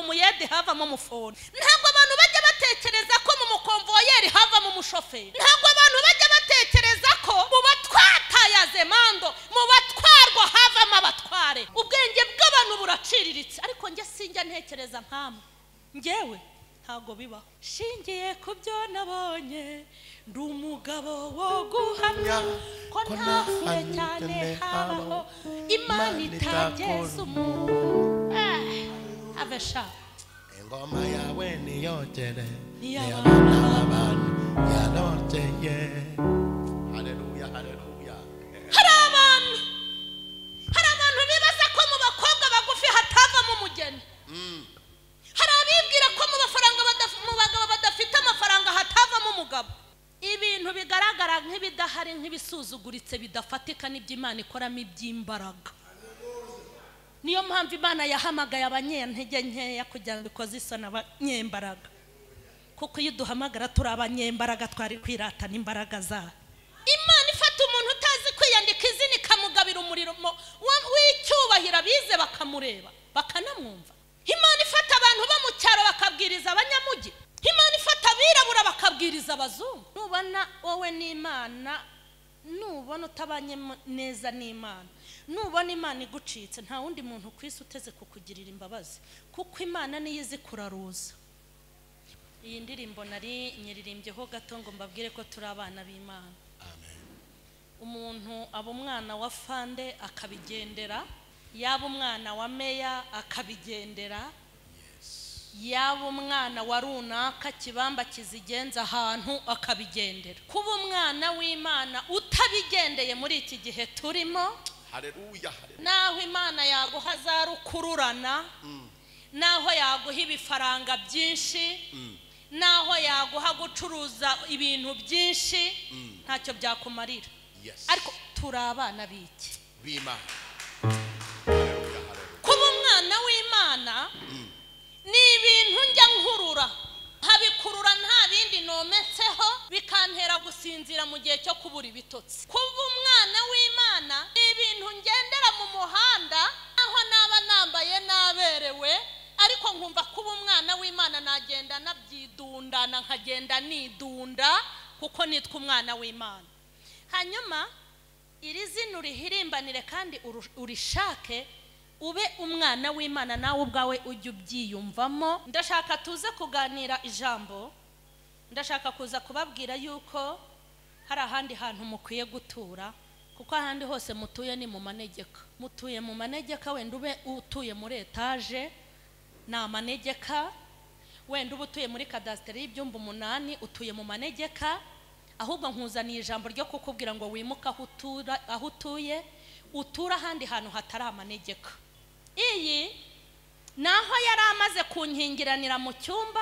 muyede havamo umufundi. Ntabwo abantu bajya batekereza ko mu mukonvoyeri havamo umushoferi. Ntabwo abantu bajya batekereza ko mu batwatayazemando, mu batwarwa havamo abatware. Ubwenge bw'abantu buraciriritse, ariko njye sinjya ntekereza nkamwe. Njyewe ntago bibaho. Shingiye ku byo nabonye, ndi umugabo wo guhamya ko nta kure cyane habaho Imana itageza umuntu. Avesha ingoma yawe niyogere n'abana b'abantu yarogeye. Haleluya, haleluya. Hari abantu bibaza ko mu bakobwa bagufi hatavamo umugeni. Hari abibwira ko mu bafaranga mu bagabo badafite amafaranga hatavamo umugabo. Ibintu bigaragara nk'ibidahari, nk'ibisuzuguritse, bidafatika, n'iby'Imana ikoramo iby'imbaraga. Niyo mpamvu Imana yahamagaye abanyentege nkeya kugira ngo ikoze isoni abanyembaraga, kuko iyo duhamagara turi abanyembaraga twari kwiratana imbaraga zayo. Imana ifata umuntu utazi kwiyandika izina ikamugabira umuriro w'icyubahiro, abize bakamureba bakanamwumva. Imana ifata abantu bo mu cyaro bakabwiriza abanyamugi. Imana ifata abirabura bakabwiriza abazungu. Nubona wowe n'Imana, nubona utabanye neza n'Imana, nubona Imana igucitse, nta wundi muntu ku isi uteze kukugirira imbabazi, kuko Imana niyo izi kuraruza. Iyi ndirimbo nari nyiririmbyeho gato ngo mbabwire ko turi abana b'Imana. Amen. Umuntu aba umwana wa fande akabigendera, yaba umwana wa meya akabigendera, yaba umwana wa runaka kibamba kizigenza ahantu akabigendera. Kuba umwana w'Imana utabigendeye muri iki gihe turimo, haleluya, naho Imana yaguha za rukururana, naho yaguha ibifaranga byinshi, naho yaguha gucuruza ibintu byinshi, ntacyo byakumarira. Ariko turi abana b'iki? B'Imana. Kuba umwana w'Imana ni ibintu njya nkurura, nkabikurura nta bindi nometseho, bikantera gusinzira mu gihe cyo kubura ibitotsi. Kuba umwana w'Imana ni ibintu ngendera mu muhanda, aho naba nambaye naberewe, ariko nkumva kuba umwana w'Imana nagenda nabyidundana, nkagenda nidunda, kuko nitwa umwana w'Imana. Hanyuma iri zina urihirimbanire kandi urishake, ube umwana w'Imana nawe ubwawe ujye ubyiyumvamo. Ndashaka tuze kuganira ijambo, ndashaka kuza kubabwira yuko hari ahandi hantu mukwiye gutura, kuko ahandi hose mutuye ni mu manegeka. Mutuye mu manegeka, wenda ube utuye muri etaje ni amanegeka, wenda ube utuye muri kadasiteri y'ibyumba 8 utuye mu manegeka. Ahubwo nkuzaniye ijambo ryo kukubwira ngo wimuke aho utuye, utura ahandi hantu hatari amanegeka. Iyi naho yari amaze kunkingiranira mu cyumba,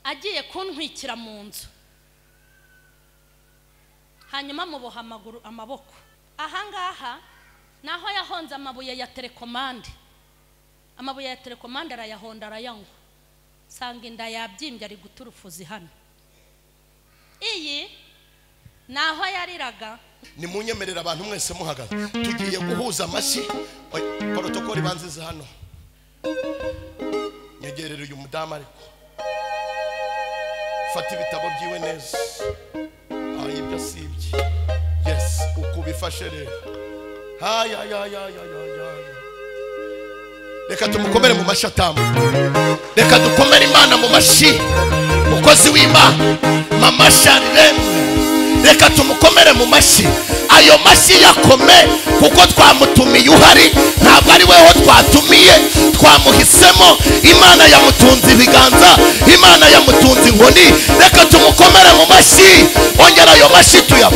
agiye kuntwikira mu nzu, hanyuma muboha amaguru amaboko. Ahangaha naho yahonze amabuye ya telekomande, amabuye ya telekomande arayahonda arayanywa, sanga inda yabyimbye ari guturufuzi hano. Iyi naho yariraga. Nimunyemerera abantu mwese muhagaze, tugiye guhuza amashyi. Protokoli banzize hano, nyegerera uyu mudamu, ariko fata ibitabo byiwe neza. Ibyo si ibye. Yes, uko ubifashe rero. Reka tumukomere mu mashyi atambuka. Reka dukomere Imana mu mashyi. Mukozi w'Imana Mama Charlene, reka tumukomere mu mashyi. Ayo mashyi yakome, kuko twamutumiye uhari, ntabwo ari weho twatumiye, twamuhisemo. Imana yamutunze ibiganza, Imana yamutunze inkoni. Reka tumukomere mu mashyi. Ongera ayo mashyi tuya.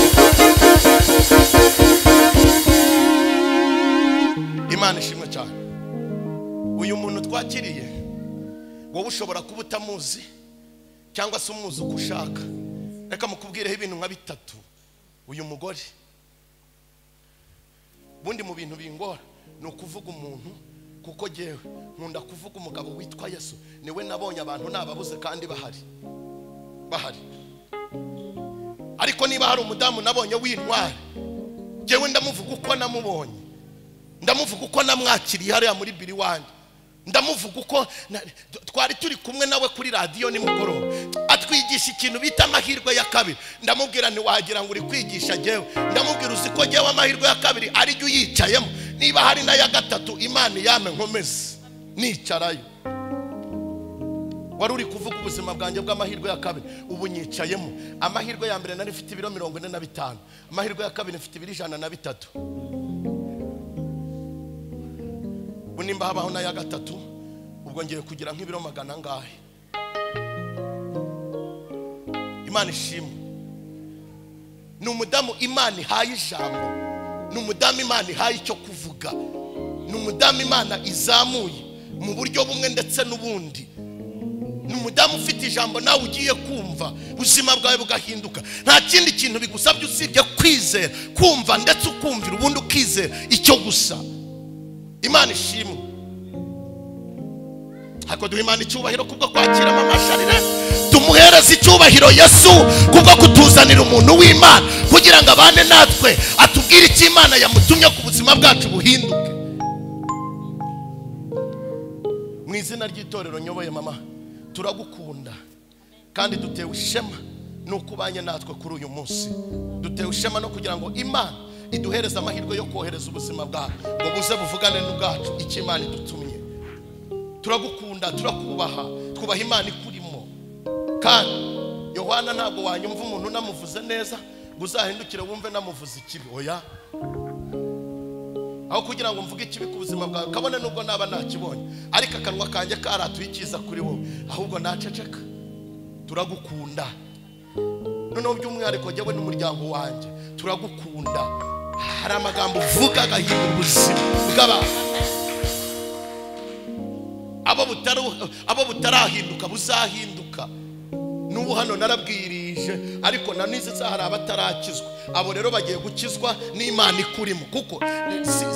Imana ishimwe cyane. Uyu muntu twakiriye, wowe ushobora kuba utamuzi cyangwa se umuzi uko ushaka. Reka mukubwireho ibintu nka bitatu. Uyu mugore, bundi mu bintu bingora ni ukuvuga umuntu, kuko jewe nkunda kuvuga umugabo witwa Yesu. Niwe nabonye abantu nababuze kandi bahari. Ariko niba hari umudamu nabonye w'intwari, jewe ndamuvuga uko namubonye, ndamuvuga uko namwakiriye hariya muri biri wanjye. Ndamuvuga uko twari turi kumwe nawe kuri radiyo nimugoroba, atwigisha ikintu bita amahirwe ya kabiri. Ndamubwira nti wagira ngo uri kwigisha jyewe. Ndamubwira uzi ko jyewe amahirwe ya kabiri ari jye uyicayemo, niba hari n'aya gatatu Imana yame nkomeze nicarayo. Wari uri kuvuga ubuzima bwanjye bw'amahirwe ya kabiri, ubu nyicayemo. Amahirwe ya mbere nari mfite ibiro 45, amahirwe ya kabiri mfite ibiro 103. Ubu nimba habaho n'aya gatatu, ubwo ngiye kugira nk'ibiro 400 angahe. Imana ishimwe. Ni umudamu Imana ihaye ijambo, ni umudamu Imana ihaye icyo kuvuga, ni umudamu Imana izamuye mu buryo bumwe ndetse n'ubundi. Ni umudamu ufite ijambo nawe ugiye kumva ubuzima bwawe bugahinduka. Nta kindi kintu bigusabye usibye kwizera, kumva ndetse ukumvira, ubundi ukizera icyo gusa. Imana ishimwe. Hako duha Imana icyubahiro kubwo kwakira mama Charlene, tumuhereza icyubahiro Yesu kubwo kutuzanira umuntu w'Imana kugira ngo abane natwe, atubwire icyo Imana yamutumye ku buzima bwacu buhinduke. Mu izina ry'itorero nyoboye mama, turagukunda kandi dutewe ishema nuko ubanye natwe kuri uyu munsi. Dutewe ishema no kugira ngo Imana iduhereze amahirwe yo kohereza ubuzima bwawe ngo buze buvugane n'ubwacu icyo Imana idutumye. Turagukunda, turakubaha, twubaha Imana ikurimo. Kandi Yohana ntabwo wanyumva umuntu namuvuze neza ngo uzahindukire wumve namuvuze ikibi. Oya, aho kugira ngo mvuge ikibi ku buzima bwawe, kabone nubwo naba nakibonye, ariko akanwa kanjye karatuye icyiza kuri wowe, ahubwo naceceka. Turagukunda. Noneho by'umwihariko jyewe n'umuryango wanjye turagukunda. Hari amagambo uvuga agahindura ubuzima bw'abantu. Abo butarahinduka buzahinduka. N'ubu hano narabwirije, ariko nanize hari abatarakizwa. Abo rero bagiye gukizwa n'Imana ikurimo, kuko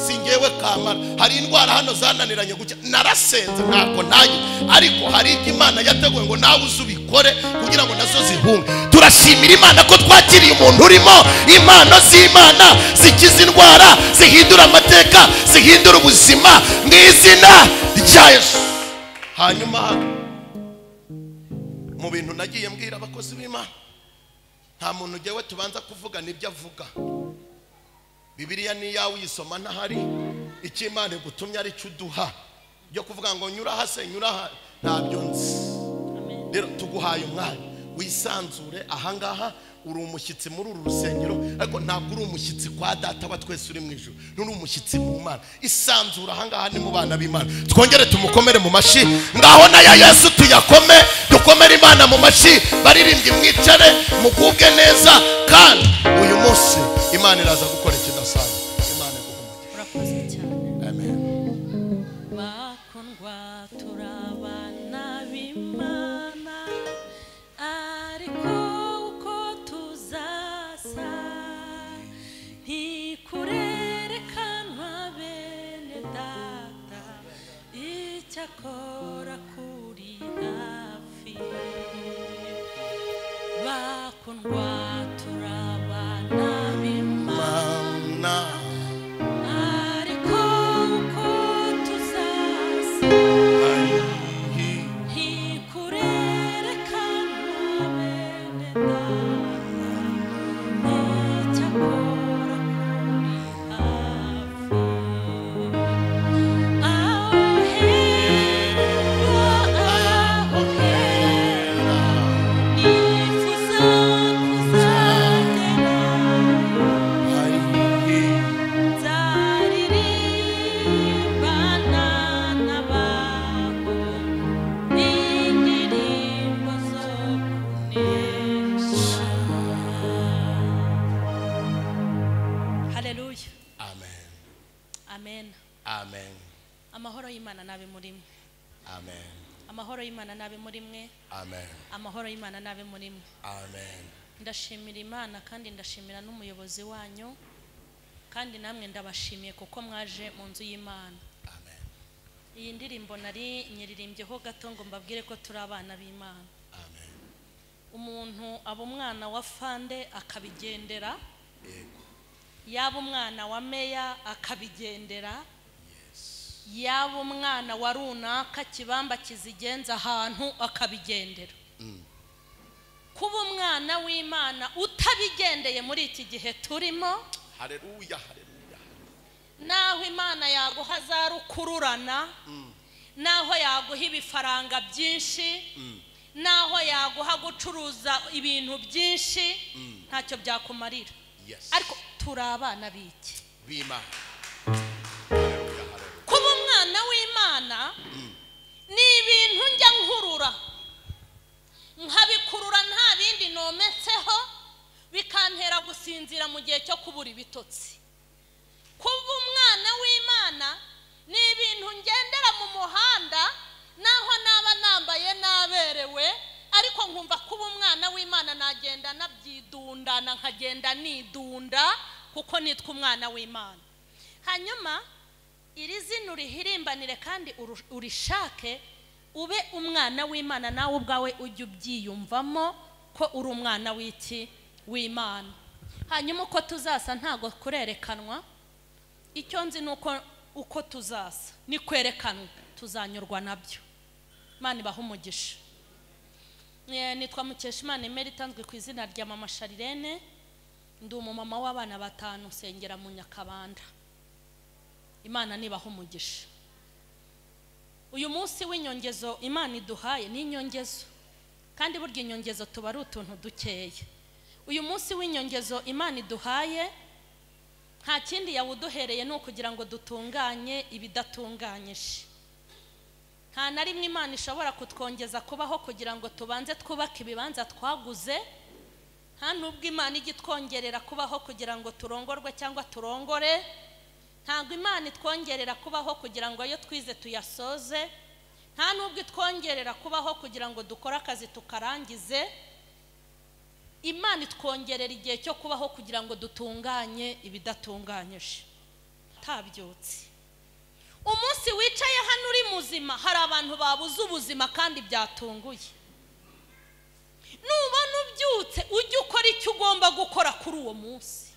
si ngewe kamara. Hari indwara hano zananiranye gukira, narasenze ntabwo nanjye, ariko hari ibyo Imana yateguye ngo nawe uzubikore kugira ngo nazo zihunge. Turashimira Imana ko twakiriye umuntu urimo impano z'Imana zikiza indwara, zihindura amateka, zihindura ubuzima mu izina rya Yesu. Hanyuma mu bintu nagiye mbwira abakozi b'Imana, nta muntu ujyewe tubanza kuvuga nibyo avuga. Bibiliya ni iyawe, uyisoma ntahari. Icyo Imana igutumye ari cyo uduha. Byo kuvuga ngo nyura hase nyura aha, ntabyo nzi. Rero tuguhaye umwanya wisanzure ahangaha. Uri umushyitsi muri uru rusengero, ariko ntabwo uri umushyitsi kwa data wa twese uri mu ijuru, nturi umushyitsi mu Mana. Isanzura ahangaha ni mu bana b'Imana. Twongere tumukomere mu mashyi. Ngaho na ya Yesu tuyakome, dukomere Imana mu mashyi. Baririmbyi mwicare mugubwe neza, kandi uyu munsi Imana iraza gukora ikidasanzwe. Imana iguhe umugisha. Urakoze cyane. Amen. Bakundwa turabana b'Imana, ariko uko tuzasa ntikurerekanwa bene data, icyakora kuri hafi. Bakundwa turabana b'Imana, ariko uko tuzasa ntikurerekanwa bene data, icyakora kuri hafi. Aho hera, aho hera, nifuza kuzagera, nzaririmbana n'abaho indirimbo zo kunesha. Haleluya. Amen. Amen. Amen. Amahoro y'Imana nabe muri mwe. Amen. Amahoro y'Imana nabe muri mwe. Amen. Amahoro y'Imana nabe muri mwe. Amen. Ndashimira Imana kandi ndashimira n'umuyobozi wanyu, kandi namwe ndabashimiye kuko mwaje mu nzu y'Imana. Amen. Iyi ndirimbo nari nyiririmbyeho gato ngo mbabwire ko turi abana b'Imana. Amen. Umuntu aba umwana wa fande akabigendera, Yego. yaba umwana wa meya akabigendera, Yes. Yaba umwana wa runaka kibamba kizigenza ahantu akabigendera. Kuba umwana w'Imana utabigendeye muri iki gihe turimo, haleluya haleluya, naho Imana yaguha za rukururana, naho yaguha ibifaranga byinshi, naho yaguha gucuruza ibintu byinshi, ntacyo byakumarira. Ariko turi abana b'iki? B'Imana. Kuba umwana w'Imana ni ibintu njya nkurura, nkabikurura nta bindi nometseho, bikantera gusinzira mu gihe cyo kubura ibitotsi. Kuba umwana w'Imana ni ibintu ngendera mu muhanda, naho naba nambaye naberewe, ariko nkumva kuba umwana w'Imana nagenda nabyidundana, nkagenda nidunda, kuko nitwa umwana w'Imana. Hanyuma iri zina urihirimbanire kandi urishake, ube umwana w'Imana, nawe ubwawe ujye ubyiyumvamo ko uri umwana w'iki? W'Imana. Hanyuma uko tuzasa ntago kurerekanwa, icyo nzi nuko uko tuzasa ni kwerekanwa, tuzanyurwa nabyo. Imana ibahe umugisha. Nitwa Mukeshimana Emerita, nzwi ku izina rya Mama Sharirene, ndi umumama w'abana 5, nsengera mu Nyakabanda. Imana nibahe umugisha. Uyu munsi w'inyongezo Imana iduhaye ni inyongezo, kandi burya inyongezo tuba ari utuntu dukeya. Uyu munsi w'inyongezo Imana iduhaye nta kindi yawuduhereye ni ukugira ngo dutunganye ibidatunganyije. Nta na rimwe Imana ishobora kutwongeza kubaho kugira ngo tubanze twubake ibibanza twaguze. Nta nubwo Imana ijya itwongerera kubaho kugira ngo turongorwe cyangwa turongore. Ntabwo Imana itwongerera kubaho kugira ngo ayo twize tuyasoze. Nta nubwo itwongerera kubaho kugira ngo dukore akazi tukarangize. Imana itwongerera igihe cyo kubaho kugira ngo dutunganye ibidatunganyije. Tabyutse umunsi wicaye hano uri muzima, hari abantu babuze ubuzima kandi byatunguye. Nubona ubyutse ujye ukora icyo ugomba gukora kuri uwo munsi,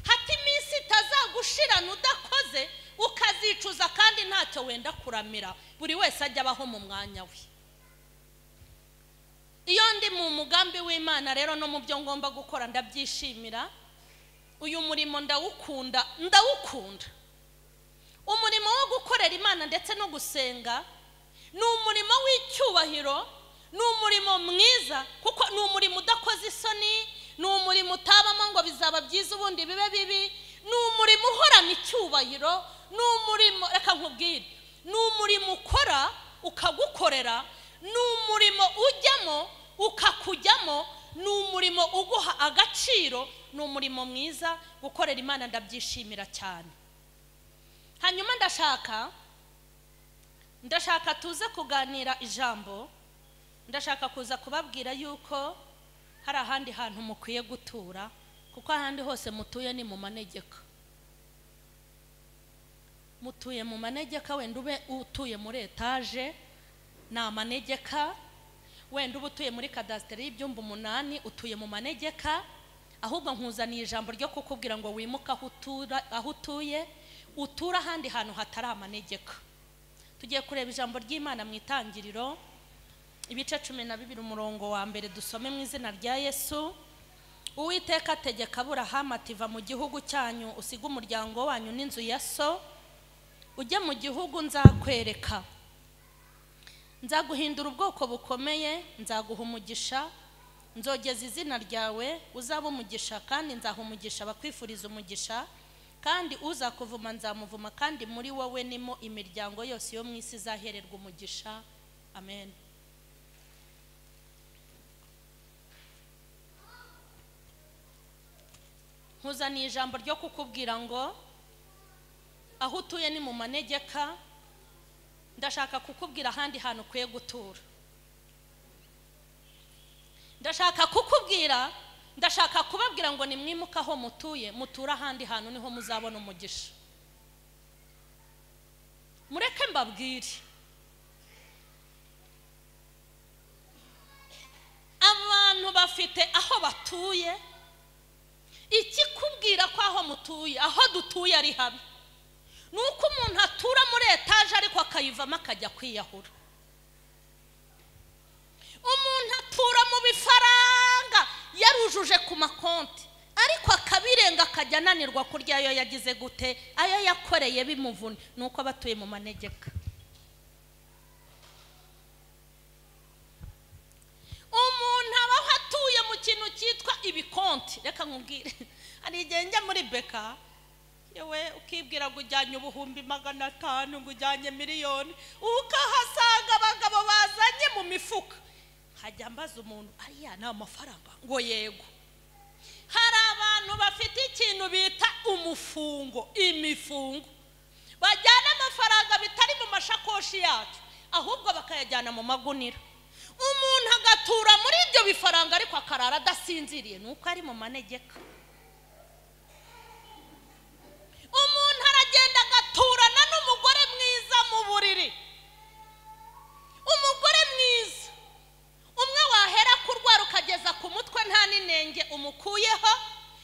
hati iminsi itazagushirana udakoze ukazicuza kandi ntacyo wenda kuramira. Buri wese ajya abaho mu mwanya we. Iyo ndi mu mugambi w'Imana rero no mu byo ngomba gukora ndabyishimira. Uyu murimo ndawukunda, ndawukunda. Umurimo wo gukorera Imana ndetse no gusenga ni umurimo w'icyubahiro, ni umurimo mwiza, kuko ni umurimo udakoze isoni, ni umurimo utabamo ngo bizaba byiza ubundi bibe bibi, ni umurimo uhorana icyubahiro, ni umurimo, reka nkubwire, ni umurimo ukora ukagukorera, ni umurimo ujyamo ukakujyamo, ni umurimo uguha agaciro, ni umurimo mwiza. Gukorera Imana ndabyishimira cyane. Hanyuma ndashaka tuze kuganira ijambo, ndashaka kuza kubabwira yuko hari ahandi hantu mukwiye gutura, kuko ahandi hose mutuye ni mu manegeka. Mutuye mu manegeka, wenda ube utuye muri etaje ni amanegeka, wenda ube utuye muri kadasiteri y'ibyumba 8 utuye mu manegeka. Ahubwo nkuzaniye ijambo ryo kukubwira ngo wimuke aho utuye, utura ahandi hantu hatari amanegeka. Tugiye kureba ijambo ry'Imana mu Itangiriro ibice 12 umurongo wa 1, dusome mu izina rya Yesu. Uwiteka ategeka Aburahamu ati: va mu gihugu cyanyu, usige umuryango wanyu n'inzu ya so, ujye mu gihugu nzakwereka. Nzaguhindura ubwoko bukomeye, nzaguha umugisha, nzogeza izina ryawe, uzaba umugisha, kandi nzaha umugisha abakwifuriza umugisha, kandi uzakuvuma nzamuvuma, kandi muri wowe nimo imiryango yose yo mu isi izahererwa umugisha. Amen. Nkuzaniye ijambo ryo kukubwira ngo aho utuye ni mu manegeka. Ndashaka kukubwira ahandi hantu ukwiye gutura. Ndashaka kukubwira, ndashaka kubabwira ngo nimwimuka aho mutuye, mutura ahandi hantu niho muzabona umugisha. Mureke mbabwire, abantu bafite aho batuye. Ikikubwira ko aho mutuye, aho dutuye ari habi, Ni uko umuntu atura muri etaje ariko akayivamo akajya kwiyahura. Umuntu atura mu bifaranga yarujuje ku makonti, ariko akabirenga akajya ananirwa kurya ayo yagize gute, ayo yakoreye bimuvuna. Ni uko abatuye mu manegeka. Umuntu abaho atuye mu kintu cyitwa ibikonti. Reka nkubwire, hari igihe njya muri beka, yewe ukibwira ngo ujyanye 500,000, ngo ujyanye 1,000,000, ukahasanga abagabo bazanye mu mifuka. Hajya mbaza umuntu, ariya ni amafaranga? Ngo yego. Hari abantu bafite ikintu bita umufungo, imifungo. Bajyana amafaranga bitari mu mashakoshi yacu, ahubwo bakayajyana mu magunira. Umuntu agatura muri ibyo bifaranga ariko akarara adasinziriye, nuko ari mu manegeka. Umuntu aragenda agaturana n'umugore mwiza mu buriri, umugore mwiza umwe wahera kurwara ukageza ku mutwe nta n'inenge umukuyeho,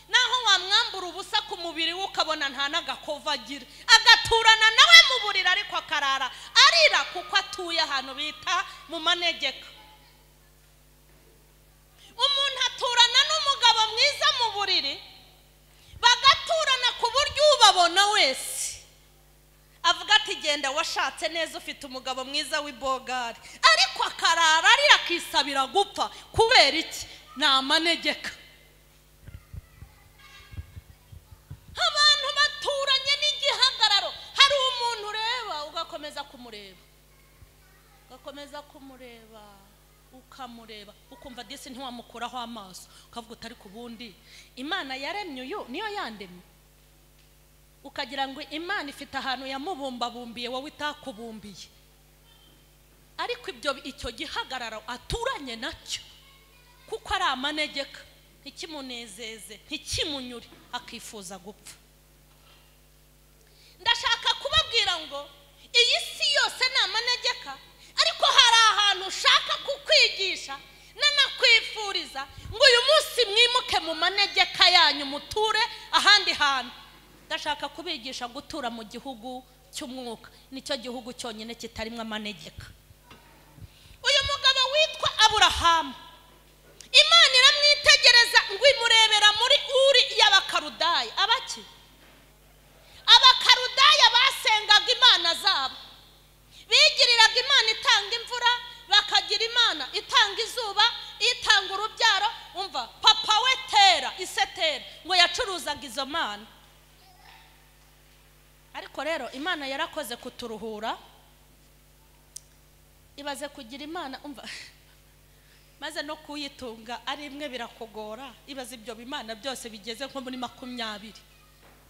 naho wamwambura ubusa ku mubiri we ukabona nta n'agakova agira. Agaturana nawe mu buriri ariko akarara arira kuko atuye ahantu bita mu manegeka. Umuntu aturana n'umugabo mwiza mu buriri, bagaturana ku buryo ubabona wese avuga ati genda washatse neza, ufite umugabo mwiza w'ibogari, ariko akarara arira akisabira gupfa. Kubera iki? Ni amanegeka. Abantu baturanye n'igihagararo. Hari umuntu ureba ugakomeza kumureba, ugakomeza kumureba, ukamureba, ukumva disi ntiwamukuraho amaso, ukavuga utari ku bundi Imana yaremye uyu niyo yandemye. Ukagira ngo Imana ifite ahantu yamubumbabumbiye wowe itakubumbiye. Ariko ibyo icyo gihagararo aturanye nacyo, kuko ari amanegeka, ntikimunezeze, ntikimunyure, akifuza gupfa. Ndashaka kubabwira ngo iyi si yose ni amanegeka, ariko hari ahantu ushaka kukwigisha nanakwifuriza ngo uyu munsi mwimuke mu manegeka yanyu, muture ahandi hantu. Ndashaka kubigisha gutura mu gihugu cy'umwuka, nicyo gihugu cyonyine kitarimo amanegeka. Uyu mugabo witwa Aburahamu, Imana iramwitegereza ngo imurebera muri Uri y'Abakarudaya. Abaki? Abakarudaya basengaga imana zabo, bigiriraga Imana itanga imvura, bakagira Imana itanga izuba, itanga urubyaro. Umva, papa we Tera, ise Tera, ngo yacuruzaga izo mana. Ariko rero Imana yarakoze kuturuhura. Ibaze kugira Imana, umva, maze no kuyitunga ari imwe birakugora. Ibaze ibyo bimana byose bigeze nko muri 20.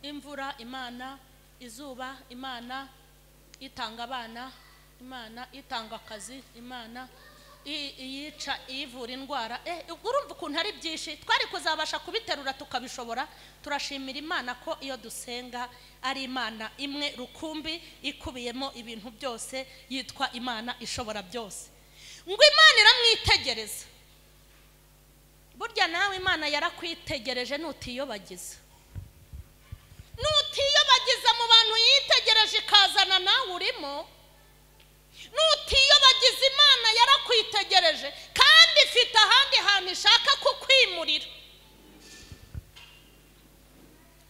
Imvura Imana, izuba Imana, itanga abana Imana, itanga akazi Imana, iyica, ivura indwara. Urumva ukuntu ari byinshi, twari kuzabasha kubiterura tukabishobora. Turashimira Imana ko iyo dusenga ari Imana imwe rukumbi ikubiyemo ibintu byose, yitwa Imana ishobora byose. Ngo Imana iramwitegereza. Burya nawe Imana yarakwitegereje nutiyobagiza. Nutiyobagiza mu bantu yitegereje ikazana nawe urimo. Nutiyobagiza Imana yarakwitegereje, kandi ifite ahandi hantu ishaka kukwimurira.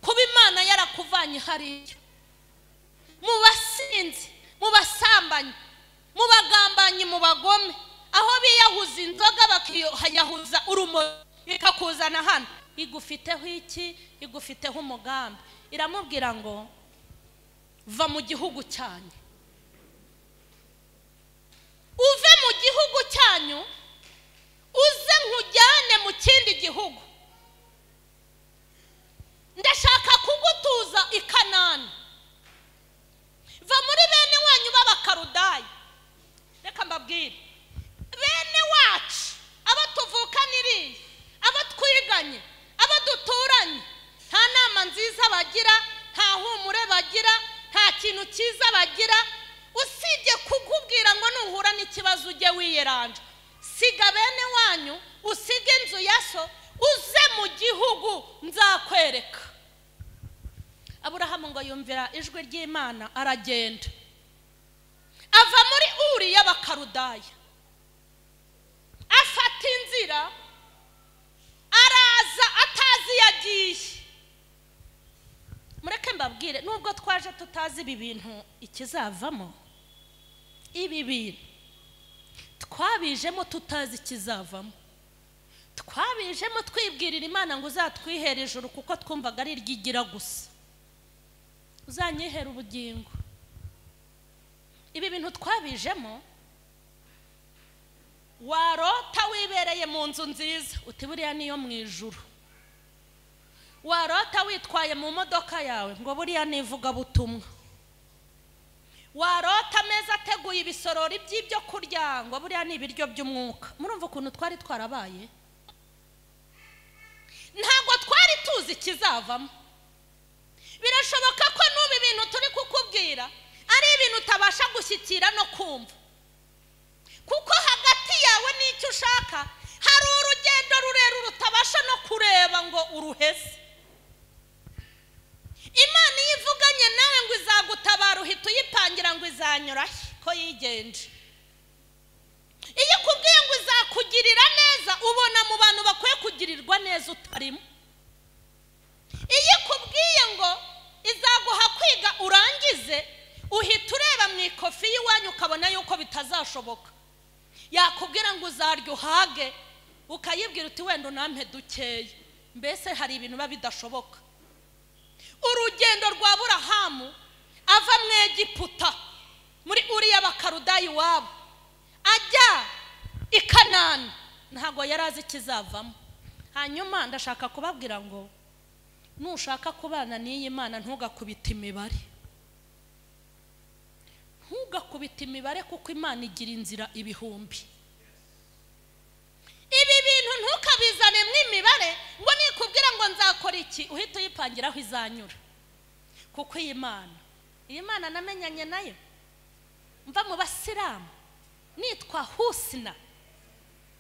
Kuba Imana yarakuvanye hariya, mu basinzi, mu basambanyi, mu bagambanyi, mu bagome, aho biyahuza inzoga bakiyahuza urumogi, ikakuzana hano. Igufiteho iki? Igufiteho umugambi. Iramubwira ngo va mu gihugu cyanyu, uve mu gihugu cyanyu, uze nkujyane mu kindi gihugu. Ndashaka kugutuza i Kanani. Va muri bene wanyu b'Abakarudaya. Reka mbabwire, bene wacu, abo tuvukana iriya, abo twiganye, abo duturanye, nta nama nziza bagira, nta humure bagira, nta kintu cyiza bagira, usibye kukubwira ngo nuhura n'ikibazo ujye wiyeranja. Siga bene wanyu, usige inzu ya so, uze mu gihugu nzakwereka. Aburahamu ngo yumvira ijwi ry'Imana aragenda, ava muri Uri y'Abakaludaya, afata inzira araza atazi yagiye. Mureke mbabwire, nubwo twaje tutazi ibi bintu ikizavamo, ibi bintu twabijemo tutazi ikizavamo, twabijemo twibwirira Imana ngo uzatwihere ijuru kuko twumvaga ari ryigira gusa, uzanyihera ubugingo. Ibi bintu twabijemo, warota wibereye mu nzu nziza uti buriya niyo mu ijuru, warota witwaye mu modoka yawe ngo buriya nivuga butumwa, warota ameza ateguye ibisorori by'ibyo kurya ngo buriya ni ibiryo by'umwuka. Murumva ukuntu twari twarabaye? Ntabwo twari tuzi ikizavamo. Birashoboka ko n'ubu ibintu turi kukubwira ari ibintu utabasha gushyikira no kumva, kuko hagati yawe n'icyo ushaka hari urugendo rurerure utabasha no kureba ngo uruheze. Imana iyo ivuganye nawe ngo izagutabara uhita uyipangira ngo izanyura ko yigenje. Iyo ikubwiye ngo izakugirira neza ubona mu bantu bakwiye kugirirwa neza utarimo. Iyo ikubwiye ngo izaguha kwiga urangize uhita ureba mu ikofi y'iwanyu ukabona yuko bitazashoboka. Yakubwira ngo uzarya uhage ukayibwira uti wenda unampe dukeya. Mbese hari ibintu biba bidashoboka. Urugendo rwa Aburahamu ava mu Egiputa muri Uri y'Abakaludaya iwabo ajya i Kanani, ntabwo yari azi ikizavamo. Hanyuma ndashaka kubabwira ngo nushaka kubana n'iyi Mana ntugakubite imibare, ntugakubite imibare kuko Imana igira inzira ibihumbi. Ibi bintu ntukabizanemo imibare ngo nikubwira ngo nzakora iki uhita uyipangiraho izanyura, kuko iyi Mana namenyanye nayo mva mu Basilamu nitwa Husna.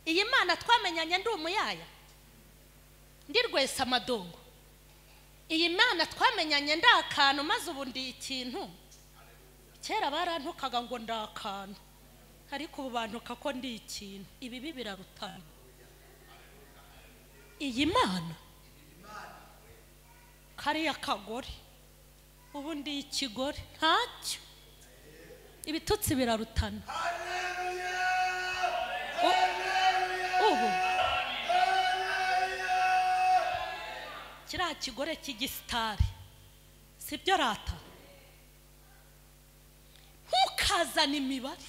Iyi Mana twamenyanye ndi umuyaya, ndi rwesa amadongo. Iyi Mana twamenyanye ndi akantu, maze ubu ndi ikintu. Kera barantukaga ngo ndi akantu, ariko ubu bantuka ko ndi ikintu. Ibibi birarutana. Iyi Mana kariya kagore, ubu ndi ikigore ntacyo. Ibitutsi birarutana. Ubu kiriya kigore cy'igisitari sibyo rata. Ntukazane imibare.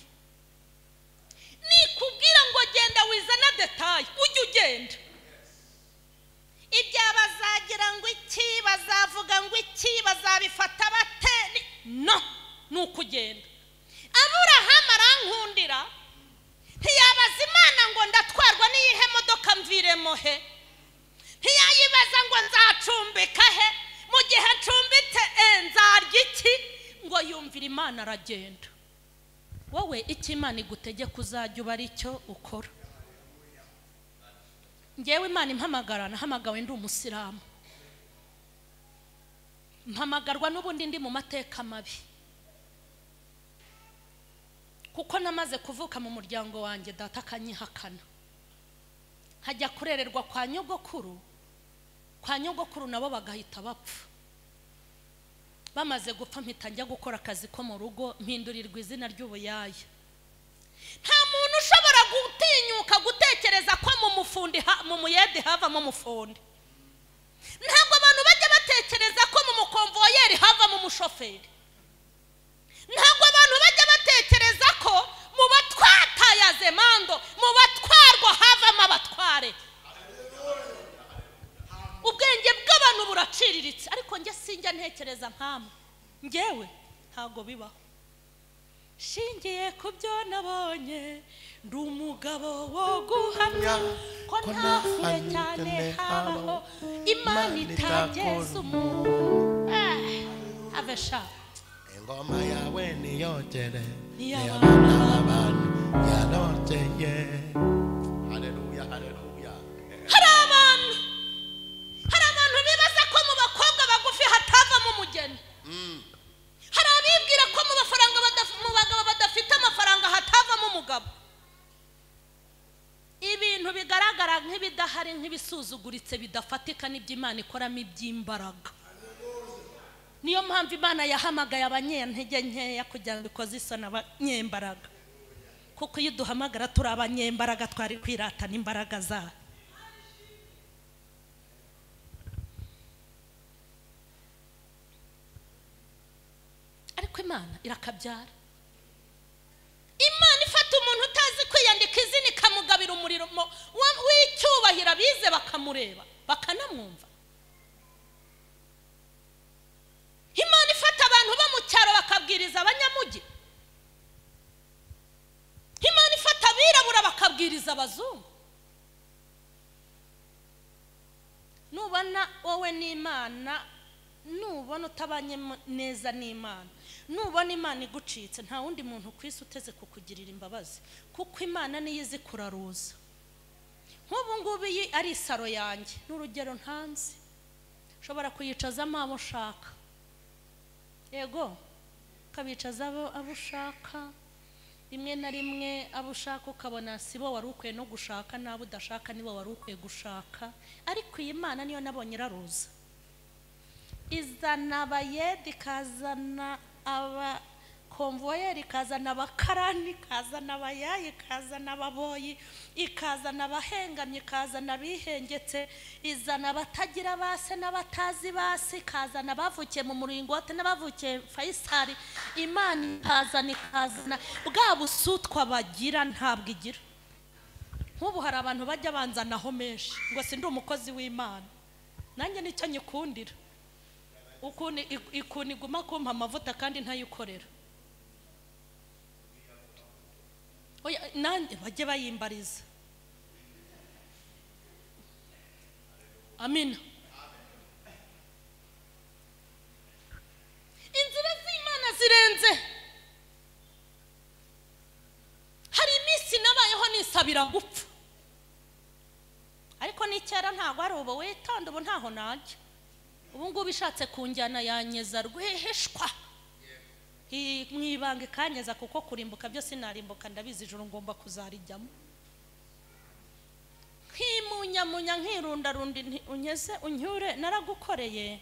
Nikubwira ngo genda wizana detaye ujye ugenda. Ibya bazagira ngo iki, bazavuga ngo iki, bazabifata bate, no ni ukugenda. Aburahamu arankundira, ntiyabaza Imana ngo ndatwarwa n'iyihe modoka mviremo he, ntiyayibaza ngo nzacumbika he, mu gihe ncumbitse nzarya iki, ngo yumvira Imana aragenda. Wowe icyo Imana igutegeka uzajya uba ari cyo ukora. Ngewe Imana impamagara, nahamagawe ndi umusilamu, mpamagarwa n'ubundi ndi mu mateka mabi, kuko namaze kuvuka mu muryango wanjye data akanyihakana, nkajya kurererwa kwa nyogokuru, kwa nyogokuru nabo bagahita bapfa. Bamaze gupfa mpita njya gukora akazi ko mu rugo, mpindurirwa izina ry'ubuyaya. Nta muntu ushobora gutinyuka gutekereza ko mu mufundi mu muyede havamo umufundi. Ntabwo abantu bajya batekereza ko mu mukomvoyeri havamo umushoferi. Ntabwo abantu bajya batekereza ko mu batwatayazemando, mu batwarwa havamo abatware. Ubwenge bw'abantu buraciriritse, ariko njye sinjya ntekereza nkamwe. Njyewe ntago bibaho. Shingiye ku byo nabonye, ndi umugabo wo guhamya ko nta kure cyane habaho Imana itageza umuntu. Avesha ingoma yawe niyogere, niyabana abantu yarogeye. Haleluya, haleluya. Hari abantu bibaza ko mu bakobwa bagufi hatavamo umugeni. nk'ibidahari, nk'ibisuzuguritse bidafatika, n'ibyo Imana ikoramo iby'imbaraga. Niyo mpamvu Imana yahamagaye abanyentege nkeya kugira ngo ikoze isoni abanyembaraga, kuko iyo duhamagara turi abanyembaraga twari kwiratana imbaraga zayo. Ariko Imana irakabyara. Imana ifata umuntu utazi kwiyandika izina ikamugabira umuriro w'icyubahiro, abize bakamureba bakanamwumva. Imana ifata abantu bo mu cyaro bakabwiriza abanyamujyi. Imana ifata abirabura bakabwiriza abazungu. Nubona wowe n'Imana, nubona utabanye neza n'Imana, nubona Imana igucitse, nta wundi muntu ku isi uteze kukugirira imbabazi, kuko Imana niyo izi kuraruza. Nk'ubu ngubu iyi ari isaro yanjye, n'urugero ntanzi, nshobora kuyicazamo abo ushaka, yego ukabicaza abo ushaka, rimwe na rimwe abo ushaka ukabona si bo wari ukwiye no gushaka, n'abo udashaka nibo wari ukwiye gushaka. Ariko iyi Mana niyo nabonye iraruza, izana abayedi, ikazana abakomvuwayeri, ikazana abakarani, ikazana abayayi, ikazana ababoyi, ikazana abahengamye, ikazana abihengetse, izana abatagira base n'abatazi base, ikazana abavukiye mu muringoti n'abavukiye Fayisari. Imana ikazana, ikazana bwa busutwa bagira ntabwo igira. Nk'ubu hari abantu bajya banzanaho menshi ngo sindi umukozi w'Imana, nanjye nicyo nyikundira, ukuntu iguma kumpa amavuta kandi ntayikorera. Nanjye bajye bayimbariza. Amina. Inzira z'Imana zirenze. Hari iminsi nabayeho nisabira gupfa, ariko n'icyera ntabwo ari ubu witonda, ubu ntaho najya. Ubu ngubu ishatse kunjyana yanyeza rwihishwa mu ibanga ikanyeza, kuko kurimbuka byo sinarimbuka, ndabizi ijuru ngomba kuzarijyamo. Nkimunyamunya nkirundarundi, unyeze unyure, naragukoreye.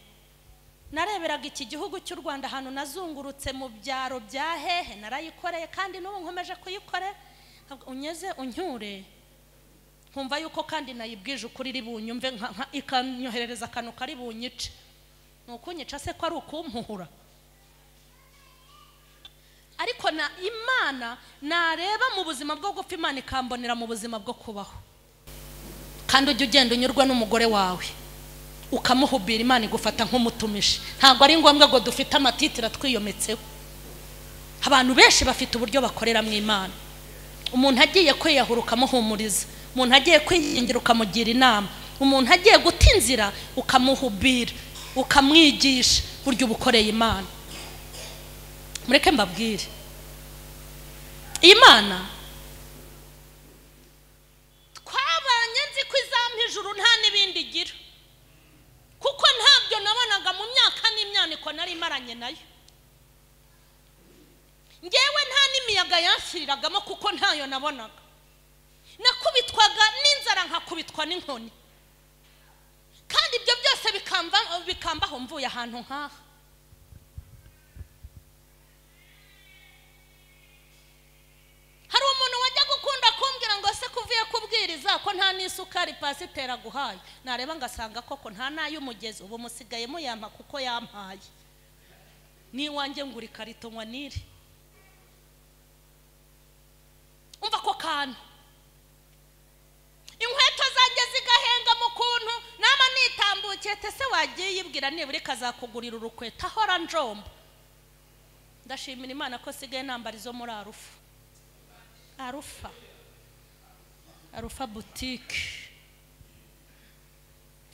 Nareberaga iki gihugu cy'u Rwanda ahantu nazungurutse mu byaro bya hehe, narayikoreye kandi n'ubu nkomeje kuyikorera. Unyeze unyure, nkumva yuko kandi nayibwije ukuri iri bunyumve, ikanyoherereza akantu kari bunyice. Ni ukunyica se ko ari ukumpuhura? Ariko na Imana nareba mu buzima bwo gupfa, Imana ikambonera mu buzima bwo kubaho. Kandi ujye ugenda unyurwa n'umugore wawe ukamuhubira, Imana igufata nk'umutumishi. Ntabwo ari ngombwa ngo dufite amatitira twiyometseho. Abantu benshi bafite uburyo bakoreramo Imana. Umuntu agiye kwiyahura ukamuhumuriza, umuntu agiye kwiyingira ukamugira inama, umuntu agiye guta inzira ukamuhubira, ukamwigisha buryo ubukoreye Imana. Mureke mbabwire, Imana twabanye nzi ko izampa ijuru nta n'ibindi igira, kuko ntabyo nabonaga mu myaka n'imyaniko nari maranye nayo. Ngewe nta n'imiyaga yanshyiriragamo kuko ntayo nabonaga. Nakubitwaga n'inzara, nkakubitwa n'inkoni, kandi ibyo byose bikambaho mvuye ahantu nk'aha. Hari umuntu wajya gukunda kumbwira ngo se kuvuye kubwiriza ko nta n'isukari pasiteri aguhaye, nareba ngasanga koko nta n'ay'umugezi, ubu musigaye muyampa kuko yampaye. N'iwanjye ngura ikarito nywa nire. Umva ko kantu, inkweto zanjye zigahenga mu kuntu nama nitambukiye, tese wagiye yibwira nibura ikazakugurira urukweto, ahora njomba. Ndashimira Imana ko sigaye nambara izo muri Arufa. Arufa, Arufa boutique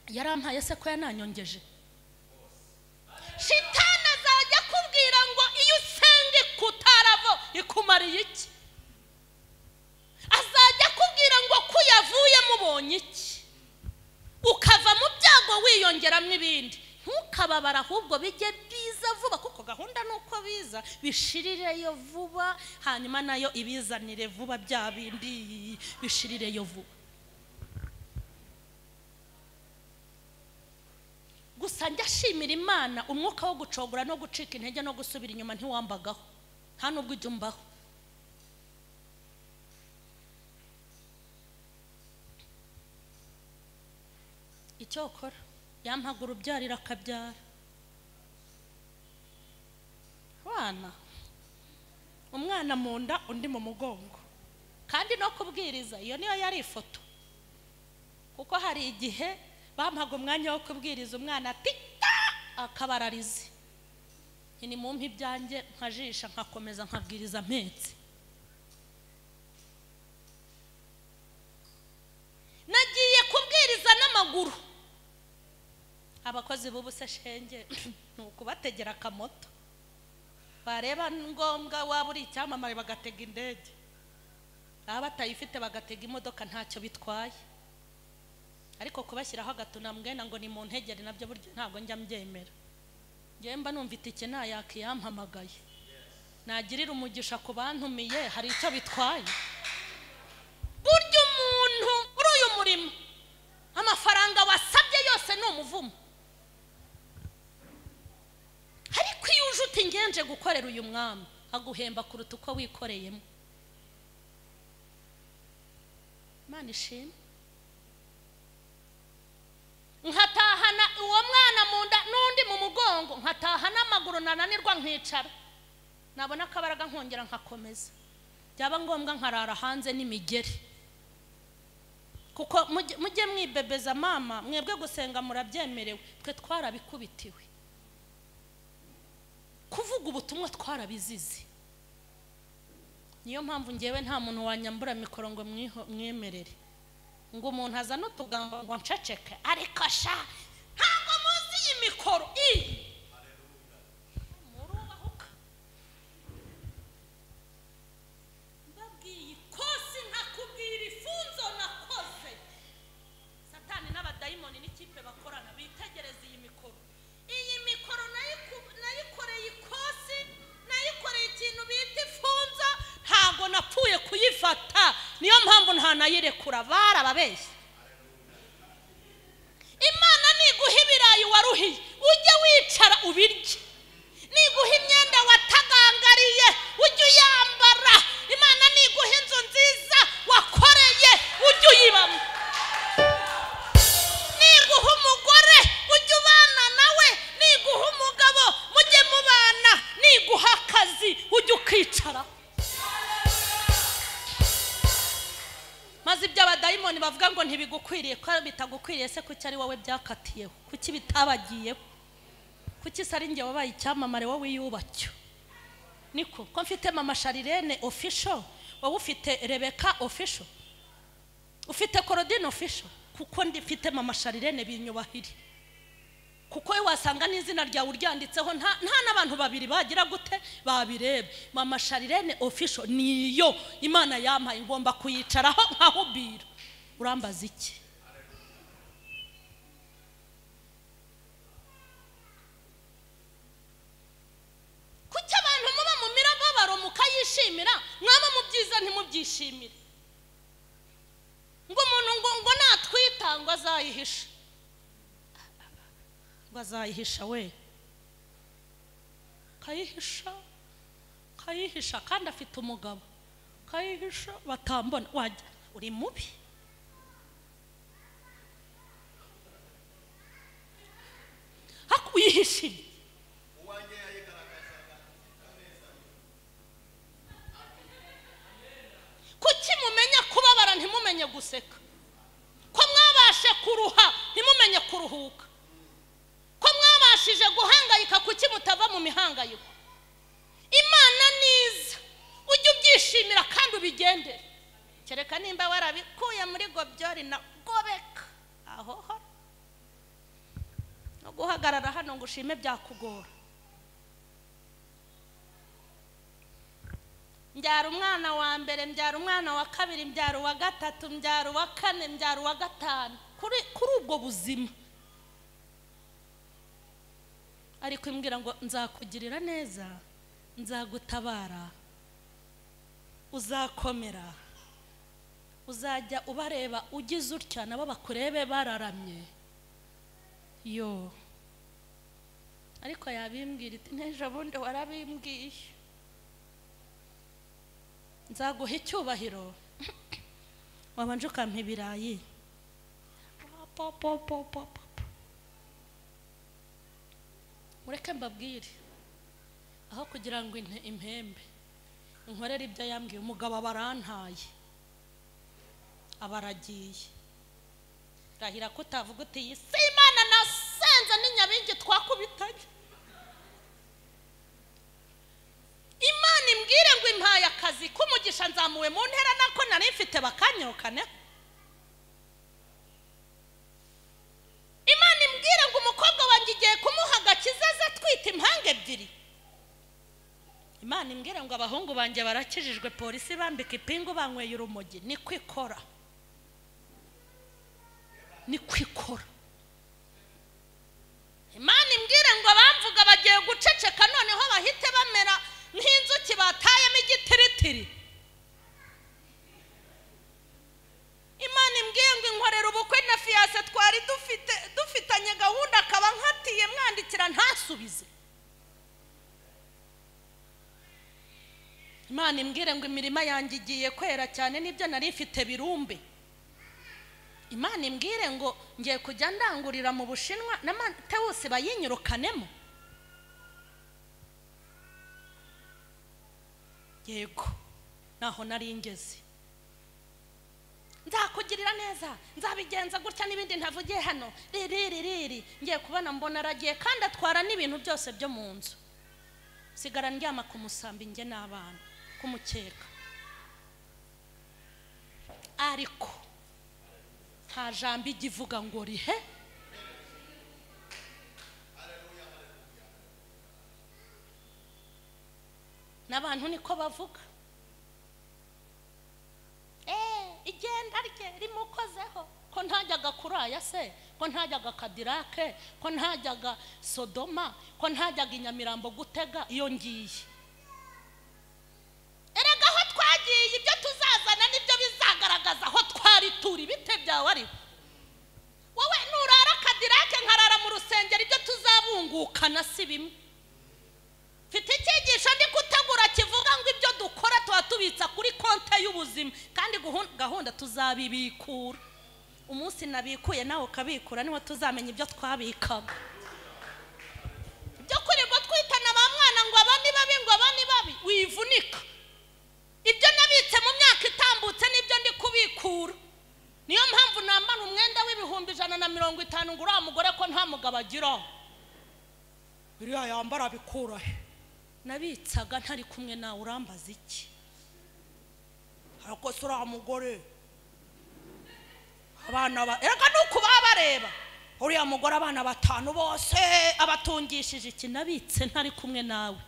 yarampaye se ko yananyongeje. Shitani azajya kubwira ngo iyo usenga ikutaravo ikumariye iki? Azajya kubwira ngo ko yavuye mubonye iki? Ukava mu byago wiyongeramo ibindi. Ntukababara ahubwo bijye biza vuba, kuko gahunda nuko biza bishirireyo vuba, hanyuma nayo ibizanire vuba bya bindi bishirireyo vuba. Gusa njya ashimira Imana, umwuka wo gucogora no gucika intege no gusubira inyuma ntiwambagaho, nta nubwo ujya umbaho. Icyokora yampaga urubyarira akabyara abana, umwana mu nda undi mu mugongo. Kandi no kubwiriza iyo niyo yari ifoto, kuko hari igihe bampaga umwanya wo kubwiriza umwana ati akabararize ni mumpe ibyanjye nkajisha nkakomeza nkabwiriza mpetse. Nagiye kubwiriza n'amaguru. Abakozi b'ubu se shenge ni ukubategera akamoto, bareba ngombwa waba uri icyamamare bagatega indege, baba batayifite bagatega imodoka, ntacyo bitwaye. Ariko kubashyiraho agatuna mbwena ngo ni mu ntegere nabyo burya ntabwo njya mbyemera. Njye mba numva itike nayakiyampamagaye, nagirira umugisha ku bantumiye, hari icyo bitwaye. Burya umuntu muri uyu murimo amafaranga wasabye yose ni umuvumo. Ariko iyo uje uti ngenje gukorera uyu mwami, aguhemba kuruta uko wikoreyemo. Imana ishimwe. Nkatahana uwo mwana mu nda n'undi mu mugongo, nkataha n'amaguru, nananirwa nkicara, nabona akabaraga nkongera nkakomeza, byaba ngombwa nkarara hanze n'imigeri. Kuko mujye mwibebeza mama, mwebwe gusenga murabyemerewe, twe twarabikubitiwe. Kuvuga ubutumwa twarabizize. Niyo mpamvu ngewe nta muntu wanyambura mikoro ngo mwemerere ngo umuntu azana utugambo ngo nceceke, ariko sha ntabwo muzi iyi mikoro iyi murubahuka. Mbabwiye ikosi nkakubwira ifunzo nakoze. Satani n'abadayimoni n'ikipe bakorana bitegereza iyi mikoro. Iyi mikoro nayikoreye ikosi, nayikoreye ikintu bita ifunzo, ntabwo napfuye kuyifata, niyo mpamvu ntanayirekura. Barababeshya. Imana niguha ibirayi waruhiye ujye wicara ubirye, niguha imyenda watagangariye ujye uyambara, Imana niguha inzu nziza wakoreye ujye uyibamo, niguha umugore ujye ubana nawe, niguha umugabo mujye mubana, niguha akazi ujye ukicara. Maze ibyo abadayimoni bavuga ngo ntibigukwiriye, ko bitagukwiriye se kuki ari wowe byakatiyeho? Kuki bitabagiyeho? Kuki se ari njye wabaye icyamamare wowe wiyubacyo? Niko ko mfite mama Sharirene official, wowe ufite Rebecca official, ufite Korodine official. Kuko ndifite mama Sharirene binyubahire, kuko we wasanga n'izina ryawe uryanditseho nta n'abantu babiri bagira gute babirebe. Mama Sharirene official niyo Imana yampaye, ngomba kuyicaraho nkahubira. Urambaza iki? Kuki abantu muba mu mirababaro mukayishimira, mwaba mu byiza ntimubyishimire? Ngo umuntu ngo natwita ngo azayihisha, ngo azayihisha we, kayihisha, kayihisha kandi afite umugabo, kayihisha batambona. Wajya uri mubi. Uyihishire. Kuki mumenya kubabara ntimumenye guseka? Ko mwabashe kuruha ntimumenye kuruhuka? Ko mwabashije guhangayika kuki mutava mu mihangayiko? Imana niza ujye ubyishimira kandi ubigendere. Kereka nimba warabikuye muri gobyori na gobeka aho ho no guhagarara hano ngo ushime byakugora. Mbyara umwana wa mbere, mbyara umwana wa kabiri, mbyara uwa gatatu, mbyara uwa kane, mbyara uwa gatanu. Kuri ubwo buzima ariko imbwira ngo nzakugirira neza, nzagutabara, uzakomera, uzajya ubareba ugize utya nabo bakurebe bararamye. Yo, Ariko yabimbwira iti n'ejo bundi warabimbwiye, nzaguha icyubahiro wabanje ukampa ibirayi. Mureke mbabwire, aho kugira ngo impembe inkorere ibyo yambwiye, umugabo abarantaye abaragiye. Rahira ko utavuga uti iyi si Imana nasenze n'inyabingi twakubitanye. Imana imbwire ngo impaye akazi k'umugisha, nzamuwe mu ntera nako nari mfite bakanyokane. Imana imbwire ngo umukobwa wanjye igiye kumuha agakiza aze atwite impanga ebyiri. Imana imbwire ngo abahungu banjye barakijijwe, polisi bambika ipingu banyweye urumogi. Niko ikora, niko ikora. Imana imbwire ngo abamvuga bagiye guceceka, noneho bahite bamera nk'inzuki batayemo igitiritiri. Imana imbwiye ngo inkorera ubukwe na fiyase twari dufitanye gahunda, akaba nkatiye mwandikira ntasubize. Imana imbwire ngo imirima yanjye igiye kwera cyane n'ibyo nari mfite birumbe. Imana imbwire ngo ngiye kujya ndangurira mu Bushinwa na Matewusi bayinyirukanemo. Yego, naho nari ngeze. Nzakugirira neza, nzabigenza gutya n'ibindi ntavugiye hano. Riri ngiye kubona mbona aragiye kandi atwara n'ibintu byose byo mu nzu. Sigara ndyama ku musambi njye n'abana kumukeka. Ariko nta jambo igivuga ngo rihe. N'abantu niko bavuga. Igenda rye rimukozeho, ko ntajyaga kuraya se, ko ntajyaga Kadirake, ko ntajyaga Sodoma, ko ntajyaga Inyamirambo gutega iyo ngiye. Erega aho twagiye ibyo tuzazana nibyo bizagaragaza aho twari turi. Bite byawe ari wowe nurara Kadirake nkarara mu rusengero, ibyo tuzabungukana si bimwe. Mfite icyigisho ndi gutegura kivuga ngo ibyo dukora tuba tubitsa kuri konte y'ubuzima, kandi gahunda tuzabibikura. Umunsi nabikuye nawe ukabikura niho tuzamenya ibyo twabikaga. Ibyo kwirirwa twitana ba mwana ngo aba ni babi, ngo aba ni babi, wivunika. Ibyo nabitse mu myaka itambutse nibyo ndi kubikura. Niyo mpamvu nambara umwenda w'150,000 ngo uriya mugore ko nta mugabo agira, iriya yambara bikura he? Nabitsaga ntari kumwe nawe, urambaza iki? Ariko se uriya mugore abana ba erega nuko babareba, uriya mugore abana batanu bose abatungishije iki? Nabitse ntari kumwe nawe.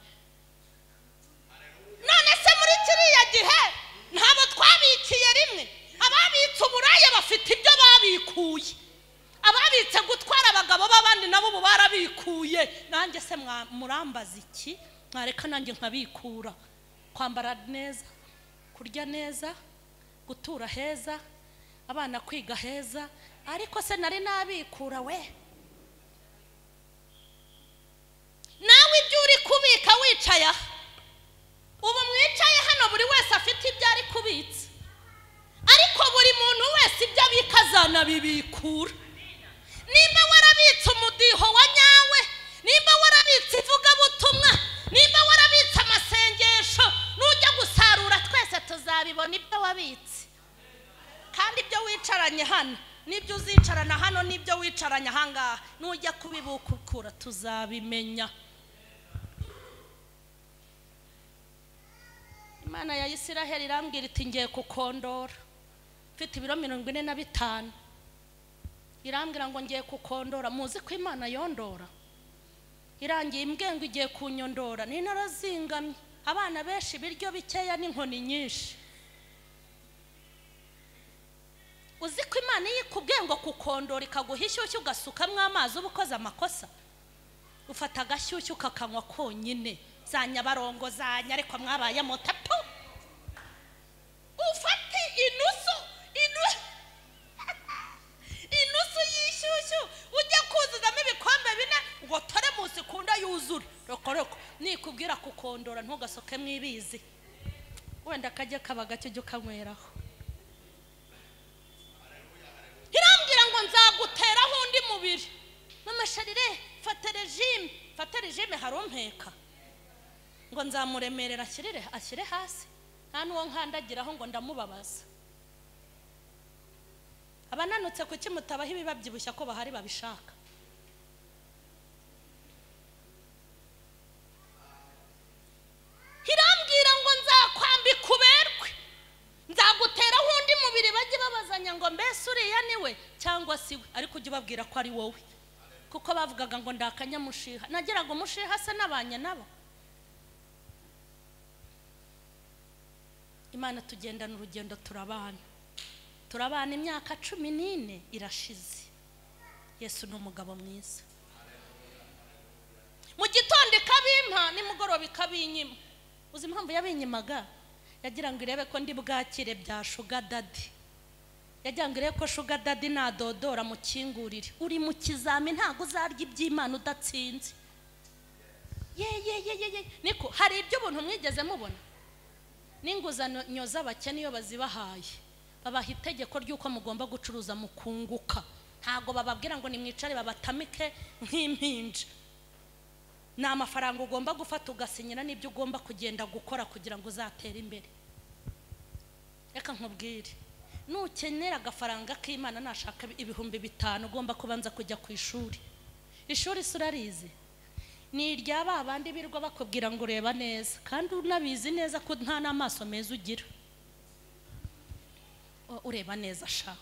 None se muri kiriya gihe ntabo twabikiye rimwe? Ababitse uburaya bafite ibyo babikuye, ababitse gutwara abagabo b'abandi nabo ubu barabikuye. Nanjye se murambaza iki? Mwareka nanjye nkabikura. Kwambara neza, kurya neza, gutura heza, abana kwiga heza, ariko se nari nabikura we? Nawe ibyo uri kubika wicaye aha, ubu mwicaye hano buri wese afite ibyo ari kubitsa, ariko buri muntu wese ibyo abika azanabibikura. Nimba warabitse umudiho wa nyawe, nimba warabitse ivugabutumwa, nimba warabitse amasengesho, nujya gusarura twese tuzabibona ibyo wabitse. Kandi ibyo wicaranye hano n'ibyo uzicarana hano n'ibyo wicaranye ahangaha, nujya kubibukura tuzabimenya. Imana ya Isiraheli irambwira iti ngiye kukondora. Mfite ibiro 45. Irambwira ngo ngiye kukondora. Muzi ko Imana yondora? Irangiye imbwengo igiye kunyondora. Ni narazingamye. Abana benshi ibiryo bikeya n'inkoni nyinshi. Uzi ko Imana yikubwiye ngo kukondora ikaguha ishyushyu ugasukamwo amazi uba ukoze amakosa? Ufata agashyushyu ukakanywa konyine. Za nyabarongo zanya ariko mwabaye mutapu. Ufate inusu inusu y'ishyushyu ujya kuzuzamo ibikombe bine ngo tore munsi sikunda yuzura rokoroko. Nikubwira kukondora ntugasoke mwibizi, wenda kajya kaba gake ujye ukanyweraho. Irambwira ngo nzaguteraho undi mubiri. Mama Sharire, fata regime, fata regime harumpeka. Ngo nzamuremerera ashyire hasi, nta n'uwo nkandagiraho ngo ndamubabaza. Abananutse kuki mutabaho ibibabyibushya ko bahari babishaka? Irambwira ngo nzakwambika uberwe, nzaguteraho undi mubiri. Bajye babazanya ngo mbese uriya ni we cyangwa si we, ariko ujye ubabwira ko ari wowe. Kuko bavugaga ngo ndakanyamushiha, nageraga umushiha se nabanye nabo. Imana tugendana urugendo, turabana turabana imyaka 14 irashize. Yesu ni umugabo mwiza. Mu gitondo ikabimpa, nimugoroba ikabinyima. Uzi impamvu yabinyimaga? Yagira ngo irebe ko ndi bwakire bya sugar daddy. Yagira ngo irebe ko sugar daddy nadodora mukingurire. Uri mu kizami ntago uzarya iby'Imana udatsinze. Ye ye ye ye. Niko hari ibyo ubuntu mwigeze mubona? N'inguzanyo z'abakene iyo bazibahaye babaha itegeko ry'uko mugomba gucuruza mukunguka. Ntago bababwira ngo nimwicare babatamike nk'impinja. Ni amafaranga ugomba gufata ugasinyira n'ibyo ugomba kugenda gukora kugira ngo uzatere imbere. Reka nkubwire, nukenera agafaranga k'Imana nashaka 5000 ugomba kubanza kujya ku ishuri. Ishuri surarizi ni irya ba bandi birwa bakubwira ngo ureba neza, kandi unabizi neza ko nta n'amaso meza ugira. Ureba neza sha,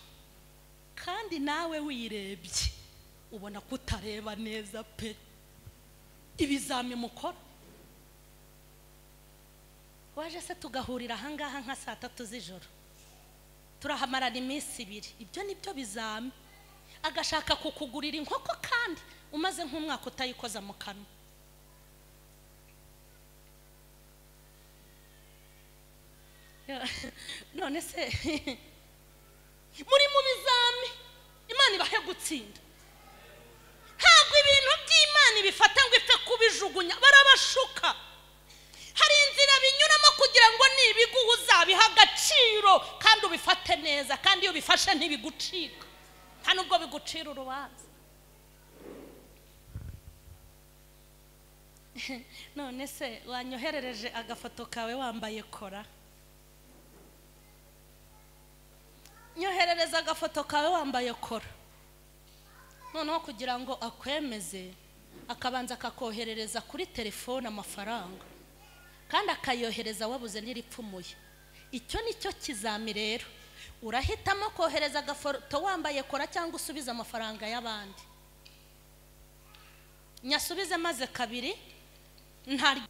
kandi nawe wirebye ubona ko utareba neza pe. Ibizami mukora waje se tugahurira ahangaha nka saa 3 z'ijoro, turahamarana iminsi 2. Ibyo nibyo bizami. Agashaka kukugurira inkoko kandi umaze nk'umwaka utayikoza mu kanwa. None se muri mu bizami Imana ibahe gutsinda. Ntabwo ibintu by'Imana bifata ngo ipfe kubijugunya, barabashuka. Hari inzira binyuramo kugira ngo nibiguha uzabiha agaciro kandi ubifate neza, kandi iyo ubifashe ntibigucika, nta nubwo bigucira urubanza. None se wanyoherereje agafoto kawe wambaye kora? Nyoherereza agafoto kawe wambaye kora. Noneho kugira ngo akwemeze akabanza akakoherereza kuri telefone amafaranga, kandi akayohereza wabuze ntiripfumuye. Icyo nicyo kizami rero. Urahitamo kohereza agafoto wambaye kora cyangwa usubiza amafaranga y'abandi. Nyasubize maze kabiri nta.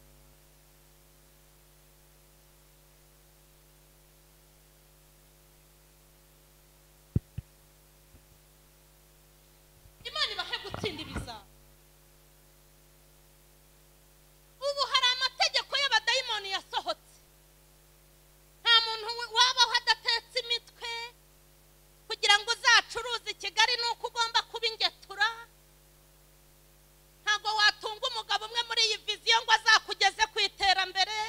Imana ibahe gutsinda ibizami. Ubu hari amategeko y'abadayimoni yasohotse. Nta muntu wabaho adatetse imitwe. Kugira ngo uzacuruze i Kigali nuko ugomba kuba ingetura. Ntabwo watunga umugabo umwe muri iyi viziyo ngo azakugeze ku iterambere.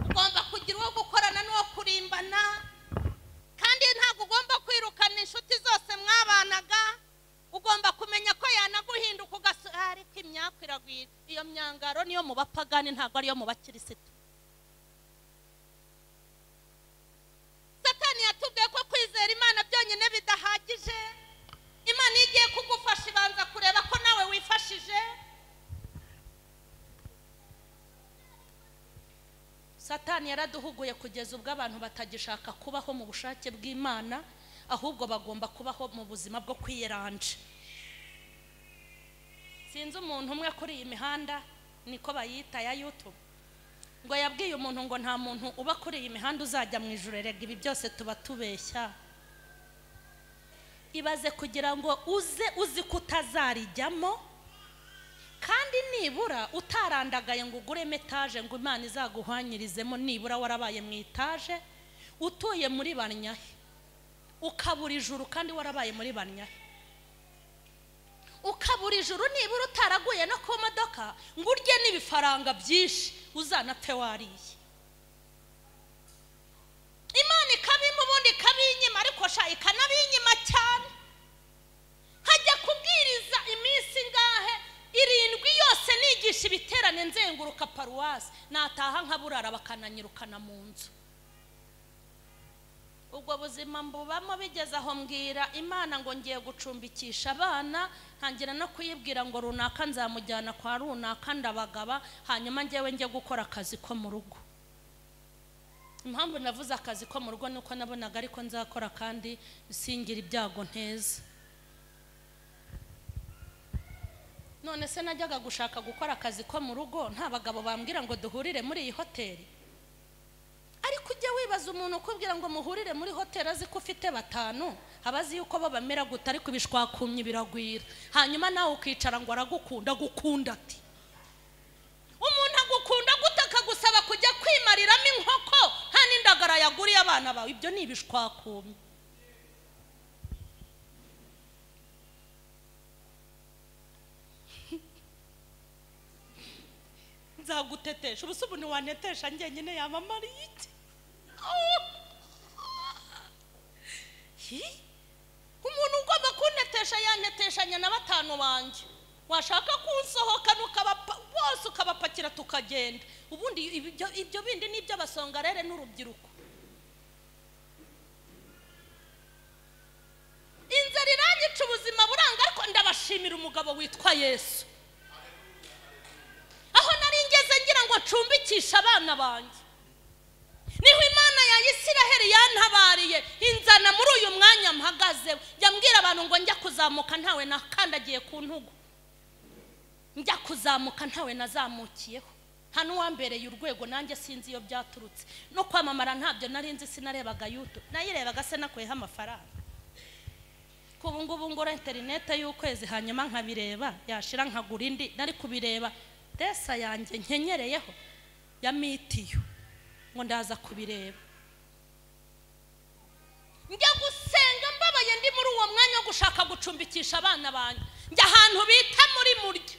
Ugomba kugira uwo gukorana n'uwo kurimbana, kandi ntabwo ugomba kwirukana inshuti zose mwabanaga. Ugomba kumenya ko yanaguhinduka ariko imyaka iragwira. Iyo myangaro niyo mu bapagani, ntabwo ariyo mu bakirisitu. Satani yatubwiye ko kwizera Imana byonyine bidahagije. Imana igiye kugufasha ibanza kureba ko nawe wifashije. Satani yaraduhuguye kugeza ubwo abantu batagishaka kubaho mu bushake bw'Imana, ahubwo bagomba kubaho mu buzima bwo kwiyeranja. Sinzi umuntu umwe kuri iyi mihanda, niko bayita ya YouTube, ngo yabwiye umuntu ngo nta muntu uba kuri iyi mihanda uzajya mu ijuru. Erega ibi byose tuba tubeshya. Ibaze kugira ngo uze uzi ko utazarijyamo, kandi nibura utarandagaye ngo ugure etaje ngo Imana izaguhwanyirizemo, nibura warabaye mu etaje utuye muri Banyahe, ukabura ijuru kandi warabaye muri Banyahe. Ukabura ijuru nibura utaraguye no ku modoka ngo urye n'ibifaranga byinshi uzanapfe wariye. Imana ikabimpa ubundi ikabinyima, ariko sha ikanabinyima cyane. Hajya kubwiriza iminsi ingahe? 7 yose nigisha ibiterane nzenguruka paruwasi, nataha nkaburara bakananyirukana mu nzu. Ubwo buzima mbubamo bigeze aho mbwira Imana ngo ngiye gucumbikisha abana, ntangira no kuyibwira ngo runaka nzamujyana kwa runaka ndabagaba, hanyuma ngewe njye gukora akazi ko mu rugo. Impamvu navuze akazi ko mu rugo nuko nabonaga ariko nzakora kandi singira ibyago nteza. None se najyaga gushaka gukora akazi ko mu rugo nta bagabo bambwira ngo duhurire muri iyi hoteli? Ariko ujye wibaza umuntu ukubwira ngo muhurire muri hoteli azi ko ufite 5, abazi yuko bo bamera guta, ariko ibishwakumye biragwira. Hanyuma nawe ukicara ngo aragukunda, gukunda ati umuntu agukunda gute akagusaba kujya kwimariramo inkoko nta n'indagara yaguriye abana bawe? Ibyo ni ibishwakumye. Nzagutetesha ubu se ubu ntiwantetesha njyenyine yamamariye iki? Umuntu ugomba kuntetesha yanteteshanya na 5 banjye. Washaka kunsohokana bose ukabapakira tukagenda. Ubundi ibyo bindi ni iby'abasongarere n'urubyiruko. Inzara iranyica ubuzima buranga, ariko ndabashimira umugabo witwa Yesu. Aho nari ngeze ngira ngo ncumbikishe abana banjye, niho Imana ya Isiraheli yantabariye inzana muri uyu mwanya mpagaze. Yambwira abantu ngo njya kuzamuka ntawe nakandagiye ku ntugu, njya kuzamuka ntawe nazamukiyeho, nta n'uwambereye urwego, nanjye sinzi iyo byaturutse. No kwamamara ntabyo nari nzi, sinarebaga YouTube, nayirebaga se nakuyeho amafaranga. Kubu ngubu ngura interinete y'ukwezi hanyuma nkabireba, yashira nkagura indi, nari kubireba desa yanjye nkenyereyeho ya mitiyu ngo ndaza kubireba. Njya gusenga mbabaye ndi muri uwo mwanya wo gushaka gucumbikisha abana banjye, njya ahantu bita muri murya.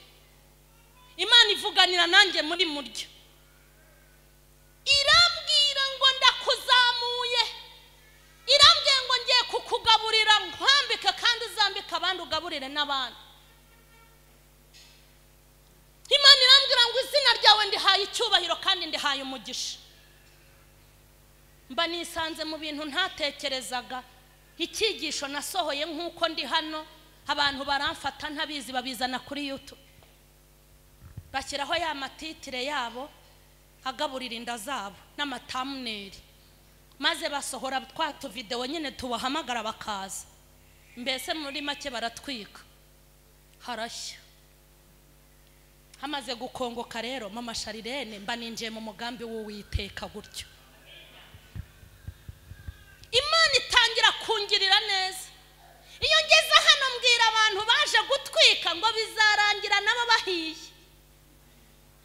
Imana ivuganira nanjye muri murya, irambwira ngo ndakuzamuye, irambwira ngo ngiye kukugaburira nkwambike kandi uzambike abandi ugaburire n'abandi. Imana irambwira ngo izina ryawe ndihaye icyubahiro kandi ndihaye umugisha. Mba nisanze mu bintu ntatekerezaga. Icyigisho nasohoye nk'uko ndi hano, abantu baramfata ntabizi babizana kuri YouTube, bashyiraho ya matitire yabo agaburira inda zabo n'amatamuneri, maze basohora twa tuvidewo nyine tubahamagara bakaza. Mbese muri make baratwika, harashya. Hamaze gukongoka rero mama Sharirene mba ninjiye mu mugambi w'Uwiteka gutyo. Imana itangira kungirira neza. Iyo ngeze hano mbwira abantu baje gutwika ngo bizarangira nabo bahiye.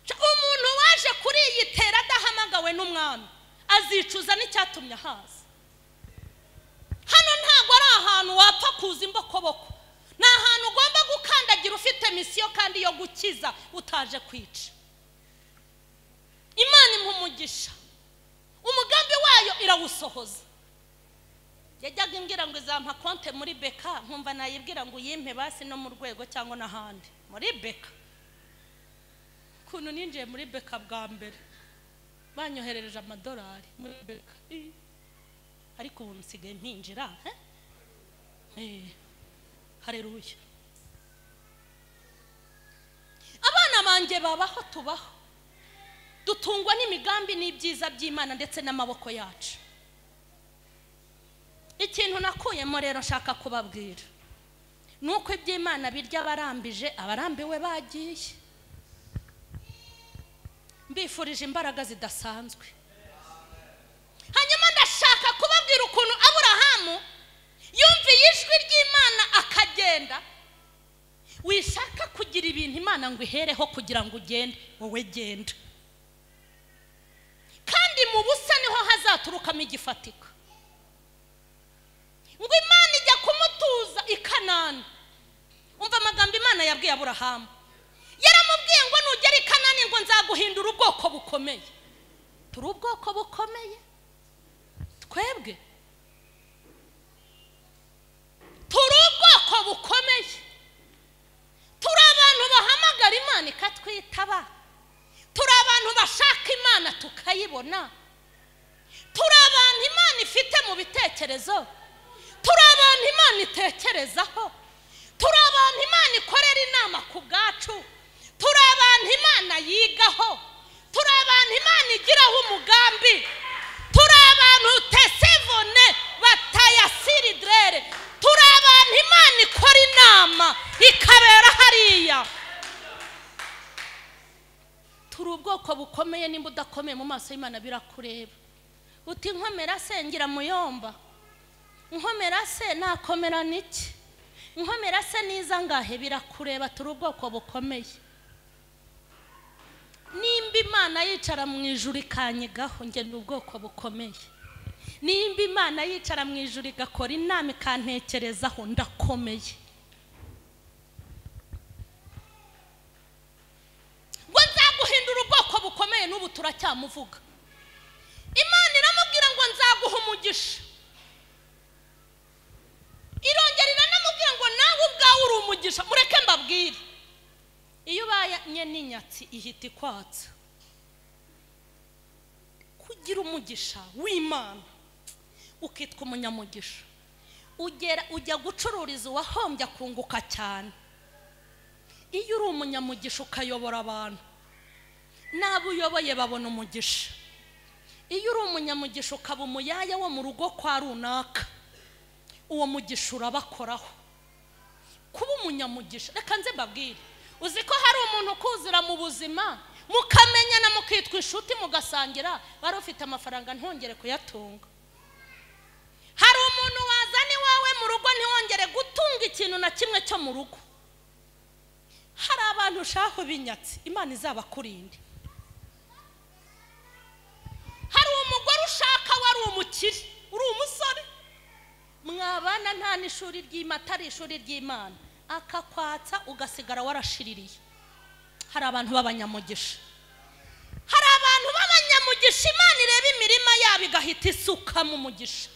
Umuntu waje kuri iyi tera adahamagawe n'umwami azicuza n'icyatumye ahaza. Hano ntabwo ari ahantu wapfa kuza imbokoboko, ni ahantu ugomba gukandagira ufite misiyo kandi yo gukiza utaje kwica. Imana impa umugisha, umugambi wayo irawusohoza. Yajyaga imbwira ngo izampa konte muri beka, nkumva nayibwira ngo uyimpe basi no mu rwego cyangwa n'ahandi muri beka. Ukuntu ninjiye muri beka bwa mbere banyoherereje amadolari muri beka, ariko ubu nsigaye mpinjira. Haleluya. Abana banjye babaho tubaho, dutungwa n'imigambi n'ibyiza by'Imana ndetse n'amaboko yacu. Ikintu nakuyemo rero nshaka kubabwira nuko iby'Imana birya abarambije, abarambiwe bagiye. Mbifurije imbaraga zidasanzwe. Hanyuma ndashaka kubabwira ukuntu Aburahamu yumviye ijwi ry'Imana akagenda. Wishaka kugira ibintu Imana ngo ihereho kugira ngo ugende, wowe genda. Kandi mu busa niho hazaturukamo igifatika. Ngo Imana ijya kumutuza i Kanani, Umva amagambo Imana yabwiye Aburahamu. Yaramubwiye ngo nugera i Kanani ngo nzaguhindura ubwoko bukomeye. Turi ubwoko bukomeye twebwe, turi ubwoko bukomeye, turi abantu bahamagara Imana ikatwitaba, turi abantu bashaka Imana tukayibona, turi abantu Imana ifite mu bitekerezo, turi abantu Imana itekerezaho, turi abantu Imana ikorera inama ku bwacu, turi abantu Imana yigaho, turi abantu Imana igiraho umugambi, turi abantu tesevone batayasiridrere, turi abantu Imana ikora inama ikabera hariya. Turi ubwoko bukomeye. Nimba udakomeye mu maso y'Imana birakureba. Uti nkomera se ngira muyomba, nkomera se nakomera niki, nkomera se niza ngahe, birakureba. Turi ubwoko bukomeye. Nimba Imana yicara mu ijuru ikanyigaho, nge ni ubwoko bukomeye. Nimba Imana yicara mu ijuru igakora inama ikantekerezaho, ndakomeye. Ngo nzaguhindura ubwoko bukomeye, n'ubu turacyamuvuga. Imana iramubwira ngo nzaguha umugisha. Irongera iranamubwira ngo nawe ubwawe uri umugisha. Mureke mbabwire, iyo ubanye n'inyatsi ihita ikwatsa. Kugira umugisha w'Imana ukitwa umunyamugisha, ugera ujya gucururiza uwahombye akunguka cyane. Iyo uri umunyamugisha ukayobora abantu, n'abo uyoboye babona umugisha. Iyo uri umunyamugisha ukaba umuyaya wo mu rugo kwa runaka, uwo mugisha urabakoraho. Kuba umunyamugisha, reka nze mbabwire, uzi ko hari umuntu ukuzira mu buzima mukamenyana mukitwa inshuti mugasangira, wari ufite amafaranga ntongere kuyatunga. Hari umuntu wazana iwawe mu rugo ntiwongere gutunga ikintu na kimwe cyo mu rugo. Hari abantu ushaho binyatsi, Imana izabakurinde. Hari umugore ushaka wari umukire, uri umusore, mwabana nta n'ishuri ry'Imana, atari ishuri ry'Imana, akakwatsa ugasigara warashiririye. Hari abantu b'abanyamugisha, hari abantu b'abanyamugisha Imana ireba imirima yabo igahita isukamo umugisha.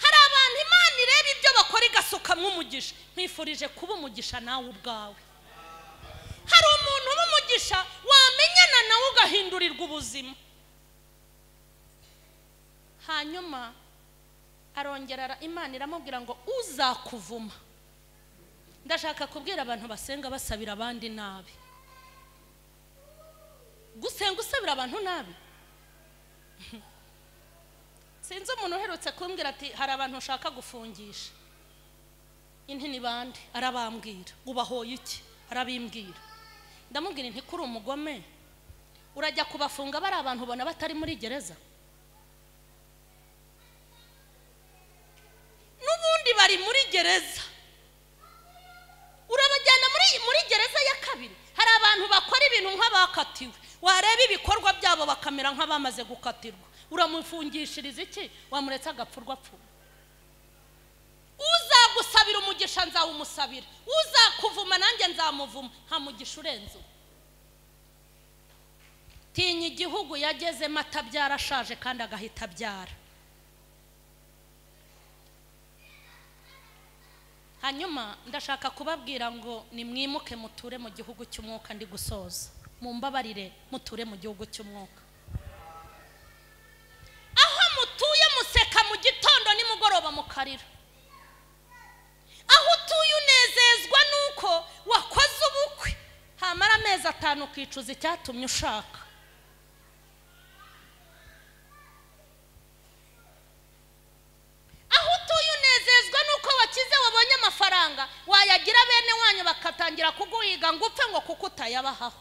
Hari abantu Imana ireba ibyo bakora igasukamo umugisha. Nkwifurije kuba umugisha nawe ubwawe. Hari umuntu w'umugisha wamenyana nawe ugahindurirwa ubuzima. Hanyuma arongera Imana iramubwira ngo uzakuvuma. Ndashaka kubwira abantu basenga basabira abandi nabi. Gusenga usabira abantu nabi. Sinzi umuntu uherutse kumbwira ati hari abantu ushaka gufungisha. Inti ni bande? Arabambwira. Ubahoye iki? Arabimbwira. Ndamubwira nti kuri umugome urajya kubafunga bari abantu ubona batari muri gereza. N'ubundi bari muri gereza. Urabajyana muri gereza ya kabiri. Hari abantu bakora ibintu nk'abakatiwe, wareba ibikorwa byabo bakamera nk'abamaze gukatirwa. Uramufungishiriza iki? Wamuretse agapfurwa apfu. Uzagusabira umugisha nzawumusabira, uzakuvuma nanjye nzamuvuma. Nta mugisha urenze. Tinya igihugu yagezemo atabyara ashaje kandi agahita abyara. Hanyuma ndashaka kubabwira ngo nimwimuke muture mu gihugu cy'umwuka. Ndi gusoza, mumbabarire, muture mu gihugu cy'umwuka. Aho mutuye museka mu gitondo nimugoroba mukarira. Aho utuye unezezwa nuko wakoze ubukwe, hamara amezi 5 ukicuza icyatumye ushaka. Aho utuye unezezwa nuko wakize wabonye amafaranga, wayagira bene wanyu bakatangira kuguhiga ngo upfe ngo kuko utayabahaho.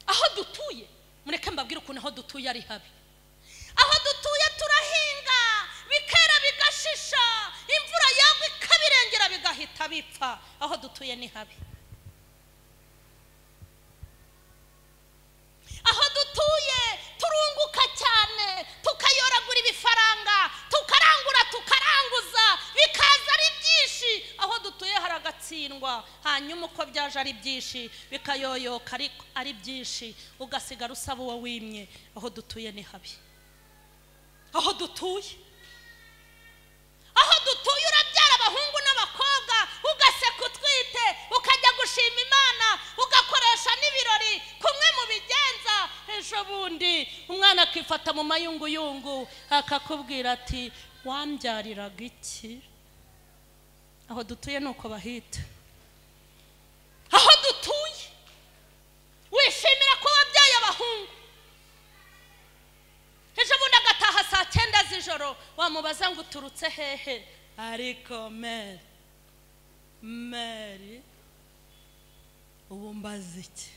Aho dutuye, mureke mbabwire ukuntu aho dutuye ari habi. Aho dutuye turahinga bikera bigashisha, imvura yagwa ikabirengera bigahita bipfa. Aho dutuye ni habi. Aho dutuye turunguka cyane, tukayoragura ibifaranga, tukarangura tukaranguza, Hanyuma uko byaje ari byinshi bikayoyoka ari byinshi, ugasigara usaba uwo wimye. Aho dutuye ni habi, aho dutuye, aho dutuye urabyara abahungu n'abakobwa, ugaseka utwite, ukajya gushima Imana, ugakoresha n'ibirori kumwe mu bigenza. Ejo bundi umwana akifata mu mayunguyungu akakubwira ati wambyariraga iki? Aho dutuye nuko bahita. Aho dutuye wishimira ko wabyaye abahungu, ejo bundi agataha saa 9 z'ijoro, wamubaza ngo uturutse hehe? Ariko Mary, Mary ubu mbaza iki?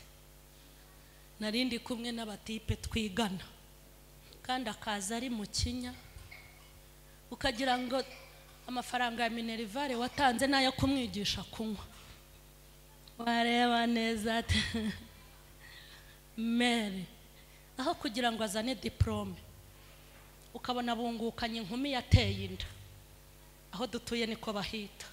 Narindi kumwe n'abatipe twigana, kandi akaza ari mu kinya, ukagira ngo amafaranga ya minerivare watanze nayo kumwigisha kunywa. Wareba neza ati Mary, aho kugira ngo azane diplome ukabona bungukanye inkumi yateye inda. Aho dutuye niko bahita.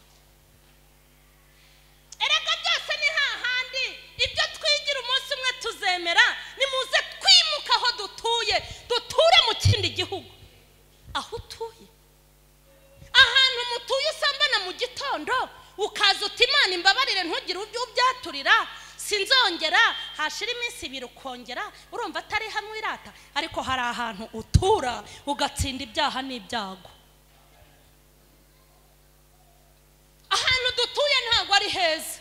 Erega byose ni hahandi, ibyo twigira umunsi umwe tuzemera. Nimuze twimuka aho dutuye, duture mu kindi gihugu. Aho utuye, ahantu mutuye usambana mu gitondo, ukaza uti Imana imbabarire ntugire ibyo ubyaturira, sinzongera. Hashira iminsi 2 ukongera, urumva atari hamwe irata. Ariko hari ahantu utura ugatsinda ibyaha n'ibyago. Ahantu dutuye ntabwo ari heza.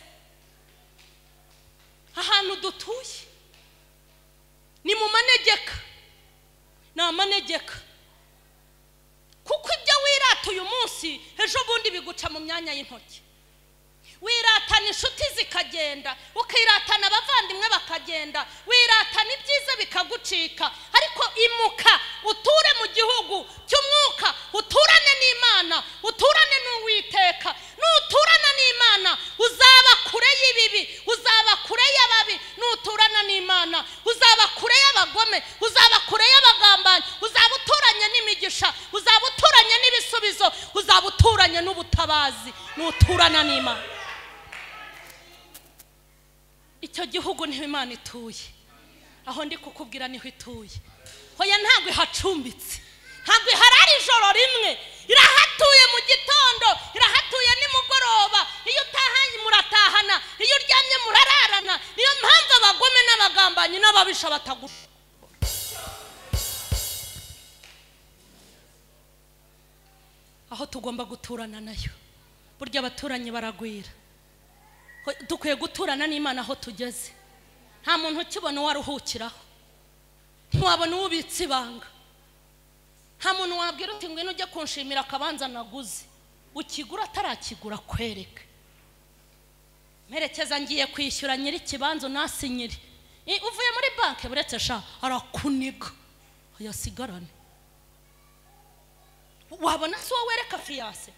Ahantu dutuye ni mu manegeka, ni amanegeka. Kuko ibyo wirata uyu munsi, ejo bundi biguca mu myanya y'intoki. Wiratana inshuti zikagenda, ukiratana abavandimwe bakagenda, wiratana ibyiza bikagucika. Ariko imuka uture mu gihugu cy'umwuka, uturane n'Imana, uturane n'Uwiteka. Nuturana n'Imana uzaba kure y'ibibi, uzaba kure y'ababi. Nuturana n'Imana uzaba kure y'abagome, uzaba kure y'abagambanyi, uzaba uturanye n'imigisha, uzaba uturanye n'ibisubizo, uzaba uturanye n'ubutabazi. Nuturana n'Imana, icyo gihugu niho Imana ituye. Aho ndi kukubwira niho ituye. Hoya ntabwo ihacumbitse, ntabwo iharara ijoro rimwe, irahatuye mu gitondo, irahatuye nimugoroba. Iyo utahanye muratahana, iyo uryamye murararana. Niyo mpamvu abagome n'abagambanyi n'ababisha batagusha. Aho tugomba guturana nayo, burya abaturanyi baragwira. Dukwiye guturana n'Imana aho tugeze. Nta muntu ukibona uwaruhukiraho, ntiwabona uwubitse ibanga. Nta muntu wabwira uti ngwino ujye kunshimira akabanza naguze, ukigura atarakigura kwereka. Mperekeza ngiye kwishyura nyiri ikibanza nasinyire. Uvuye muri banki buretse sha arakuniga yasigarane. Wabona si wowe wereka fiyanse,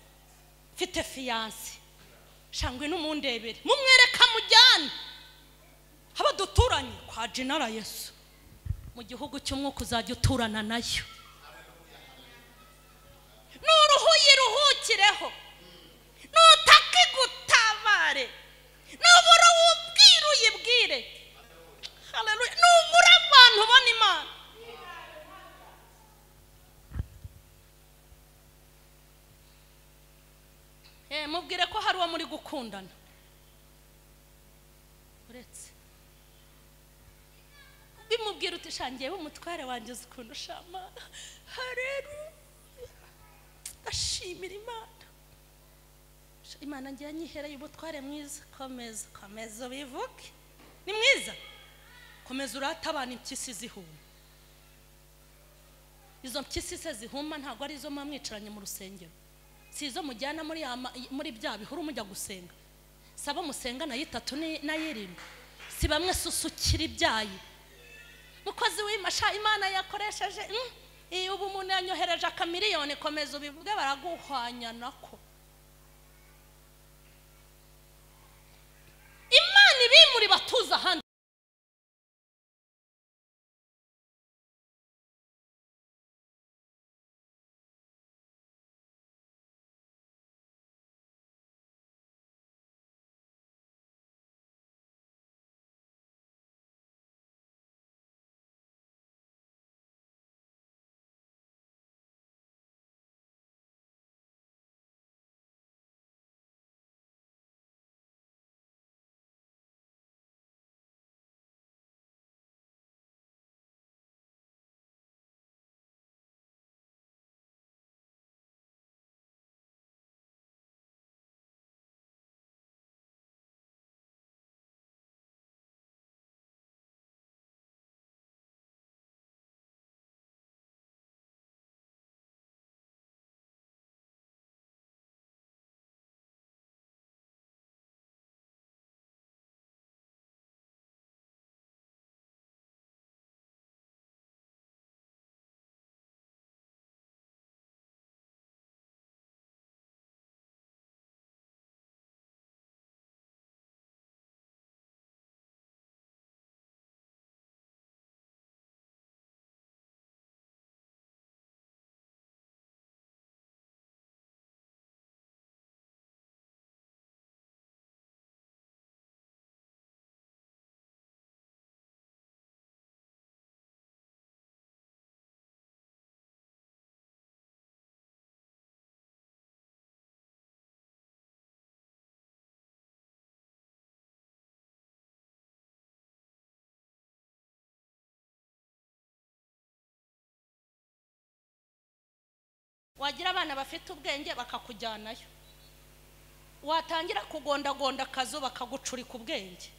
mfite fiyanse shangwe n'umundebere, mumwereka mujyane. Haba duturanye kwa Jenara Yesu. Mu gihugu cy'umwuka uzajya uturana nayo. Nuruhu yiruhukireho, nutaka igutabare, nubura ubwire uyibwire. Haleluya. Nubura abantu ubona Imana. Mubwire ko hari uwo muri gukundana. Uretse bimubwira uti shangiye umutware wanjye ukuntu shama. Haleluya, ashimira Imana. Imana ngiye nyihereye ubutware mwiza. Komeza, komeza bivuge ni mwiza. Komeza urata abantu impyisi zihuma. Izo mpyisi se zihuma ntabwo ari izo mwamwicaranye mu rusengero, si izo mujyana muri bya bihuru mujya gusenga. Saba musenga na 3 na 7, si bamwe susukira ibyayi. Mukozi w'imasha Imana yakoresheje ubu umuntu yanyohereje akamiliyoni, komeza ubivuge baraguhwanya nako. Imana ibimuri batuza ahandi. Wagira abana bafite ubwenge bakakujyanayo, watangira kugondagonda akazu bakagucurika ubwenge,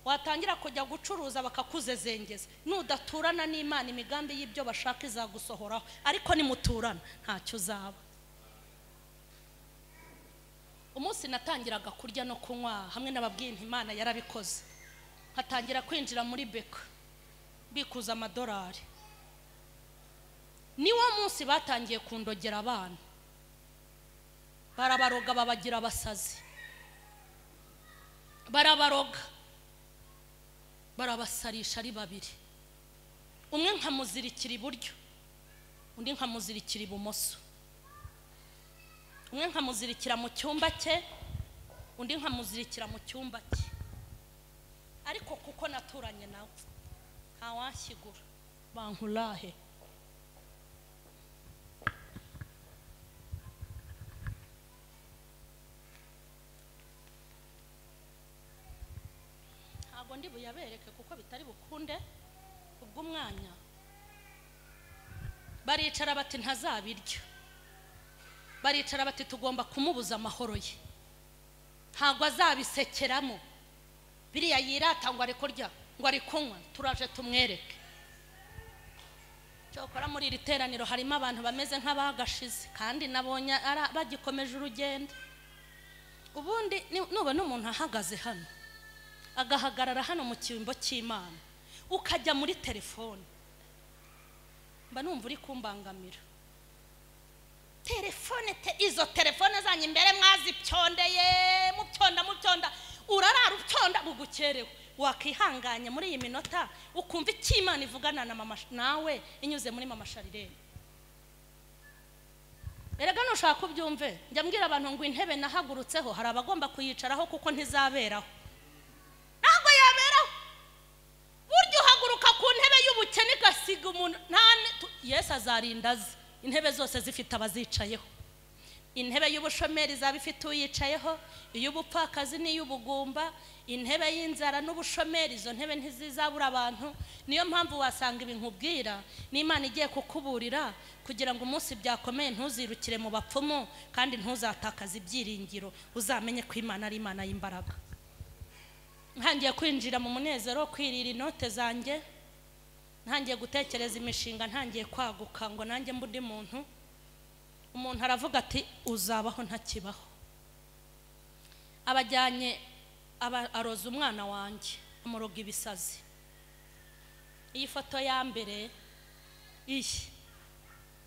watangira kujya gucuruza bakakuzezengeza. Nudaturana n'Imana imigambi y'ibyo bashaka izagusohoraho, ariko nimuturana ntacyo uzaba. Umunsi natangiraga kurya no kunywa hamwe n'ababwiye Imana yarabikoze, nkatangira kwinjira muri beka bikuza amadolari. Niwo munsi batangiye kundogera abana, barabaroga babagira abasazi, barabaroga barabasarisha ari babiri, umwe nkamuzirikira iburyo undi nkamuzirikira ibumoso, umwe nkamuzirikira mu cyumba cye undi nkamuzirikira mu cyumba cye. Ariko kuko naturanye nawe ntawanshyigura bankurahe. Ntabwo ndi buyabereke kuko bitari bukunde kubw'umwanya. Baricara bati ntazabirya, baricara bati tugomba kumubuza amahoro ye, ntabwo azabisekeramo biriya yirata ngo ari kurya ngo ari kunywa, turaje tumwereke. Cyokora muri iri teraniro harimo abantu bameze nk'abagashize kandi nabonye bagikomeje urugendo. Ubundi nubona umuntu ahagaze hano agahagarara hano mu cyimbo cy'Imana ukajya muri telefone, mba numva uri kumbangamira. Telefone izo telefone zanyu imbere mwazipyondeye, mupyonda mupyonda, urarara upyonda bugukerewe. Wakihanganye muri iyi minota ukumva icyo Imana ivugana na mama nawe inyuze muri mama Sharirene. Erega nushaka kubyumve, njya mbwira abantu ngo intebe nahagurutseho hari abagomba kuyicaraho kuko ntizaberaho. Ntabwo yaberaho. Burya uhaguruka ku ntebe y'ubukene igasiga umuntu nta. Yesu azarinda aze intebe zose zifite abazicayeho. Intebe y'ubushomeri izaba ifite uyicayeho, iy'ubupfakazi n'iy'ubugumba, intebe y'inzara n'ubushomeri, izo ntebe ntizizabura abantu. Niyo mpamvu wasanga ibintu ubwira n'Imana igiye kukuburira kugira ngo umunsi byakomeye ntuzirukire mu bapfumu kandi ntuzatakaze ibyiringiro, uzamenye ko Imana ari Imana y'imbaraga. Ntangiye kwinjira mu munezero kwirira inote zanjye, ntangiye gutekereza imishinga, ntangiye kwaguka ngo nanjye mbundi muntu. Umuntu aravuga ati uzabaho ntakibaho. Abajyanye aroza umwana wanjye amuroga ibisazi. Iyi foto ya mbere iyi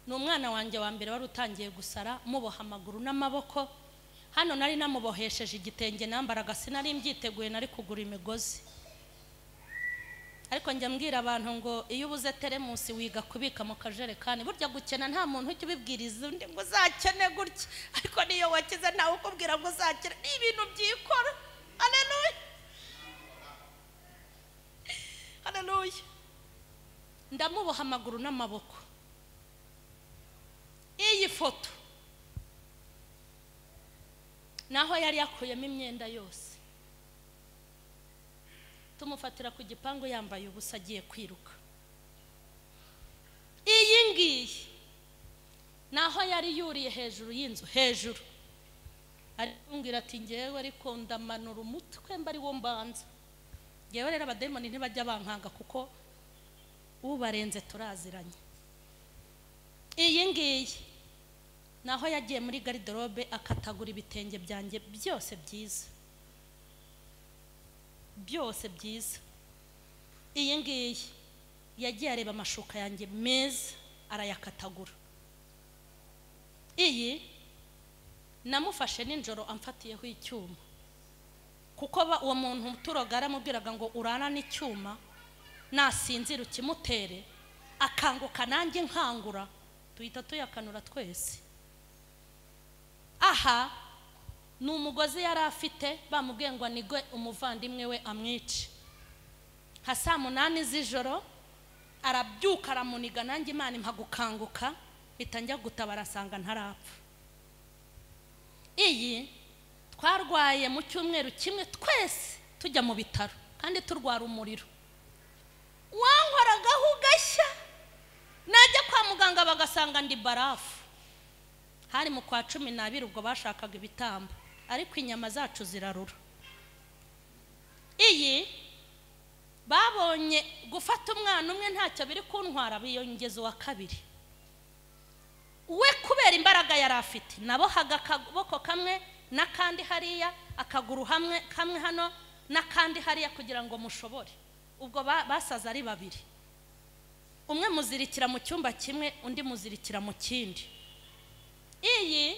ni umwana wanjye wa mbere wari utangiye gusara, muboha amaguru n'amaboko. Hano nari namubohesheje igitenge nambaraga, sinari mbyiteguye, nari kugura imigozi. Ariko njya mbwira abantu ngo iyo ubuze teremusi wiga kubika mu kajerekani. Burya gukena nta muntu ujya ubibwiriza undi ngo uzakene gutya, ariko niyo wakize ntawe ukubwira ngo uzakene, ni ibintu byikora. Haleluya, haleluya. Ndamuboha amaguru n'amaboko. Iyi foto naho yari yakuyemo imyenda yose, tumufatira ku gipangu yambaye ubusa agiye kwiruka. Iyi ngiyi naho yari yuriye hejuru y'inzu hejuru, arambwira ati ngewe ariko ndamanura umutwe mba ari wo mbanza. Ngewe rero abademoni ntibajya bankanga kuko ubarenze turaziranye. Iyi ngiyi naho yagiye muri garderobe akatagura ibitenge byanjye byose byiza, byose byiza. Iyi ngiyi yagiye areba amashuka yanjye meza arayakatagura. Iyi namufashe nijoro amfatiyeho icyuma, kuko uwo muntu uturoga aramubwiraga ngo urana n'icyuma nasinzira ukimutere, akanguka nanjye nkangura, tuhita tuyakanura twese. Aha ni umugozi yari afite, bamubwiye ngo anigwe umuvandimwe we amwice. Nka saa 8 z'ijoro arabyuka aramuniga, nanjye Imana impa gukanguka mpita njya gutabara asanga ntarapfa. Iyi twarwaye mu cyumweru kimwe twese tujya mu bitaro kandi turwara umuriro wankoragaho ugashya, najya kwa muganga bagasanga ndi barafu. Hari mu kwa 12 ubwo bashakaga ibitambo, ariko inyama zacu zirarura. Iyi babonye gufata umwana umwe ntacyo biri kuntwara, biyongeza uwa kabiri. We kubera imbaraga yari afite, nabohaga akaboko kamwe n'akandi hariya, akaguru hamwe kamwe hano n'akandi hariya kugira ngo mushobore. Ubwo basaza ari babiri, umwe muzirikira mu cyumba kimwe, undi muzirikira mu kindi. Iyi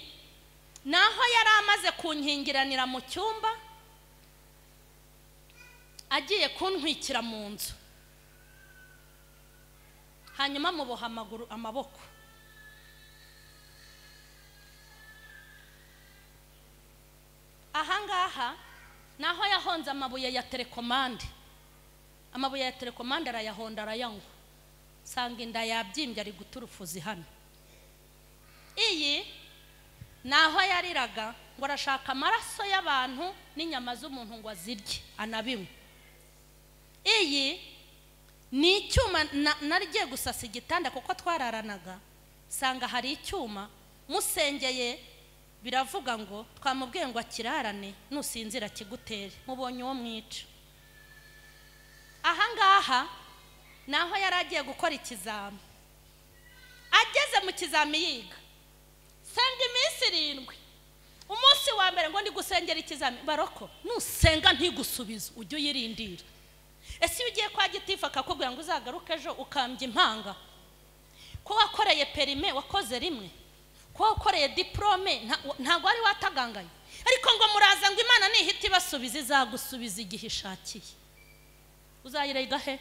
naho yari amaze kunkingiranira mu cyumba, agiye kuntwikira mu nzu, hanyuma muboha amaguru amaboko. Ahangaha naho yahonze amabuye ya telekomande, amabuye ya telekomande arayahonda arayanywa, sanga inda yabyimbye ari guturufuzi hano. Iyi naho yariraga ngo arashaka amaraso y'abantu n'inyama z'umuntu ngo azirye anabinywe. Iyi ni icyuma narigiye gusasa igitanda kuko twararanaga, sanga hari icyuma musengeye biravuga ngo twamubwiye ngo akirarane nusinzira kigutere, mubonye uwo mwica. Ahangaha naho yaragiye gukora ikizami, ageze mu kizami yiga senga iminsi 7. Umunsi wa mbere ngo ndi gusengera ikizami, baroko nusenga ntigusubiza ujye uyirindira. Ese iyo ugiye kwa gitifu akakubwira ngo uzagaruke ejo ukambya impanga, ko wakoreye perime wakoze rimwe, ko wakoreye diplome ntabwo wari watagangaye, ariko ngo muraza ngo Imana nihita ibasubiza, izagusubiza igihe ishakiye. Uzayirega he?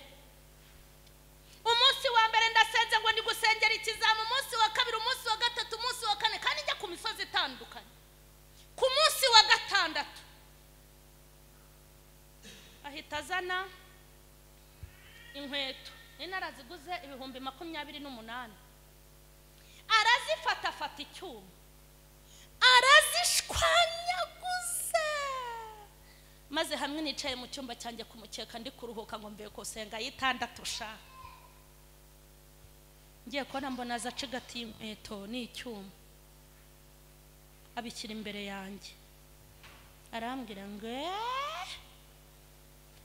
Umunsi wa mbere ndasenze ngo ndi gusengera ikizami, umunsi wa kabiri, umunsi wa gatatu, umunsi wa kane, kandi njya ku misozi itandukanye. Ku munsi wa gatandatu ahita azana inkweto, naraziguze 28,000, arazifata afata icyuma arazishwanyaguza. Maze hamwe nicaye mu cyumba cyanjye ku mukeka ndi kuruhuka ngo mbe gusenga y'itandatu sha, ngiye kubona mbona aza acigatiye inkweto n'icyuma, abishyira imbere yanjye, arambwira ngo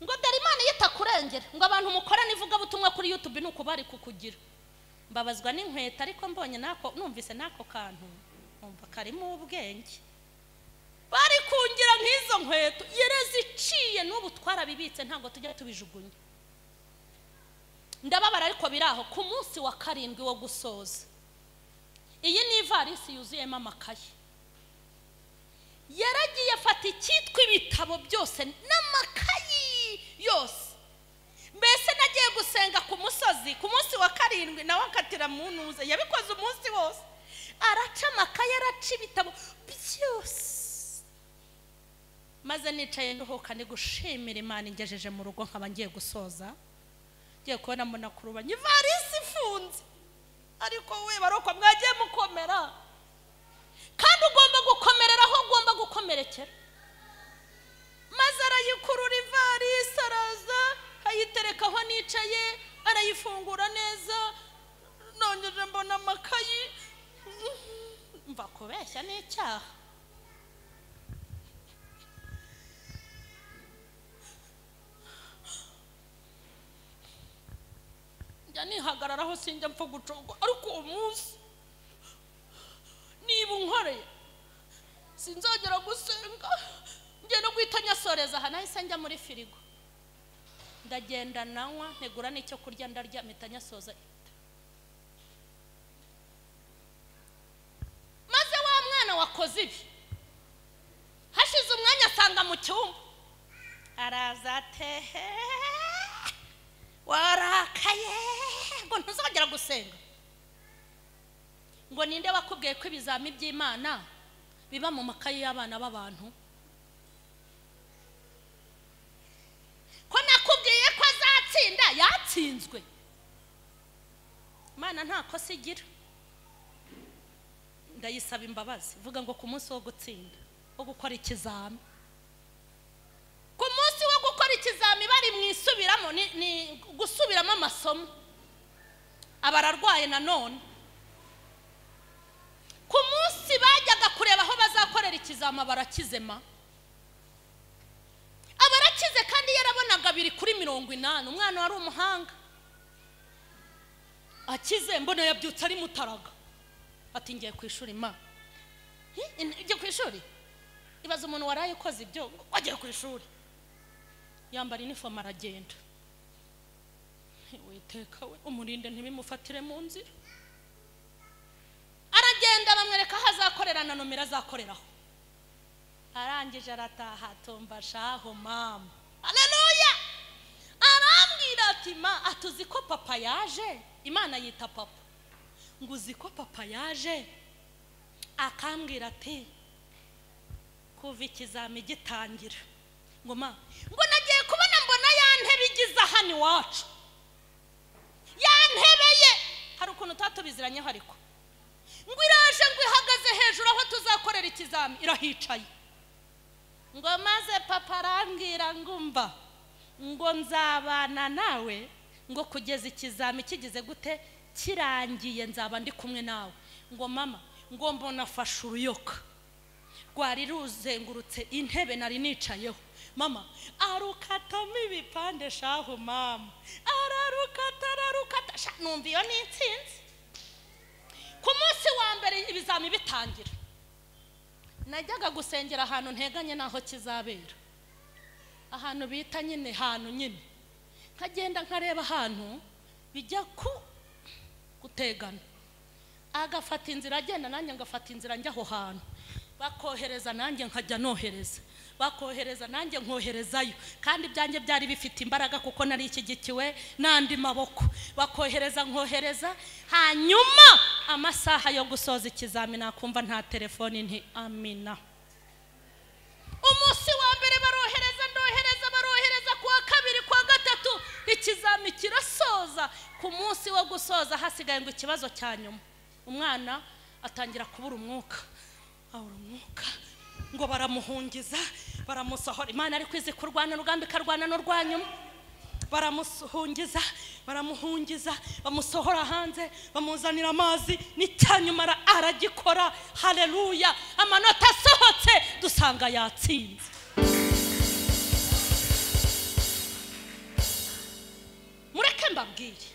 ngo dore Imana itakurengera, ngo abantu mukora n'ivugabutumwa kuri YouTube nuko bari kukugira. Mbabazwa n'inkweto, ariko mbonye nako numvise nako kantu umva karimo ubwenge, bari kungira nk'izo nkweto yereziciye n'ubu twarabibitse ntabwo tujya tubijugunya. Ndababara ariko biraho. Ku munsi wa 7 wo gusoza, iyi ni ivarisi yuzuyemo amakaye, yaragiye afata icyitwa ibitabo byose n'amakayi yose. Mbese nagiye gusenga ku musozi ku munsi wa 7, nawe akatira mu ntuze, yabikoze umunsi wose, araca amakaye, araca ibitabo byose. Maze nicaye nduhuka ndi gushimira Imana ingejeje mu rugo nkaba ngiye gusoza, ngiye kubona mbona kurubanya ivarisi ifunze. Ariko we baroko mwagiye mukomera, kandi ugomba gukomerera aho ugomba gukomerekera. Maze arayikurura ivarisi, araza ayitereka aho nicaye, arayifungura neza, nongeje mbona amakayi. Mva kubeshya n'icyaha. Njya nihagararaho sinjya mpfa gucogwa, ariko uwo munsi niba unkoreye sinzongera gusenga, ngiye no guhita nyasoreza aha. Nahise njya muri firigo ndagenda nanywa, ntegura n'icyo kurya ndarya, mpita nyasoza. Maze wa mwana wakoze ibi, hashize umwanya asanga mu cyumba, araza atehe warakaye ngo ntuzongera gusenga, ngo ninde wakubwiye ko ibizami by'Imana biba mu makayi y'abana b'abantu? Ko nakubwiye ko azatsinda, yatsinzwe. Imana nta kosa igira, ndayisaba imbabazi. Vuga ngo ku munsi wo gutsinda, wo gukora ikizami, ku munsi wo gukora ikizami bari mu isubiramo, ni gusubiramo amasomo, abararwaye nanone. Ku munsi Umunsi bajyaga kureba aho bazakorera ikizama barakizema, abarakize kandi yarabonaga 2 kuri 80. Umwana wari umuhanga akize, mbona yabyutse ari mutaraga, ati: "Ngiye ku ishuri ma." Ujye ku ishuri? Ibaza umuntu waraye ukoze ibyo ngo wagiye ku ishuri, yambara inifomu aragenda. Witeka we umurinde ntibimufatire mu nzira. Aragenda, bamwereka aho azakorera na nomero azakoreraho. Arangije arataha, tumva shaho mama, aleluya. Arambwira ati: "Ma, atuzi ko papa yaje." Imana yita papa ngo: "Uzi ko papa yaje akambwira ati kuva ikizami gitangira," ngo ma, ngo "nagiye kubona mbona ya ntebe igize hano iwacu, ya ntebe ye." Hari ukuntu tuba tubiziranyeho, ariko ngo iraje, ngo ihagaze hejuru aho tuzakorera ikizami, irahicaye. Ngo maze papa arambwira ngo: "Umva," ngo, "nzabana nawe," ngo, "kugeza ikizami kigize gute, kirangiye, nzaba ndi kumwe nawe." Ngo mama, ngo mbona afashe uruyoka rwari ruzengurutse intebe nari nicayeho, mama, arukatamo ibipande shahu mama, ararukata, ararukata. Sha, numva iyo ni intsinzi. Ku munsi wa mbere ibizami bitangira, najyaga gusengera ahantu nteganye n'aho kizabera, ahantu bita nyine, hantu nyine nkagenda nkareba ahantu bijya ku gutegana. Agafata inzira agenda, nanjye ngafata inzira njya aho hantu. Bakohereza, nanjye nkajya nohereza, bakohereza, nanjye nkoherezayo. Kandi ibyanjye byari bifite imbaraga kuko nari ishyigikiwe n'andi maboko. Bakohereza, nkohereza. Hanyuma amasaha yo gusoza ikizami, nakumva nta telefoni, nti amina. Umunsi wa mbere barohereza, ndohereza, barohereza kuwa kabiri, kuwa gatatu, ikizami kirasoza. Ku munsi wo gusoza hasigaye ngo ikibazo cya nyuma, umwana atangira kubura umwuka, abura umwuka, ngo baramuhungiza, baramusohora. Imana ariko izi kurwana urugamba, ikarwana n'urwa nyuma. Baramuhungiza, baramuhungiza, bamusohora hanze, bamuzanira amazi, n'icyanyuma aragikora. Haleluya! Amanota asohotse, dusanga yatsinze. Mureke mbabwire,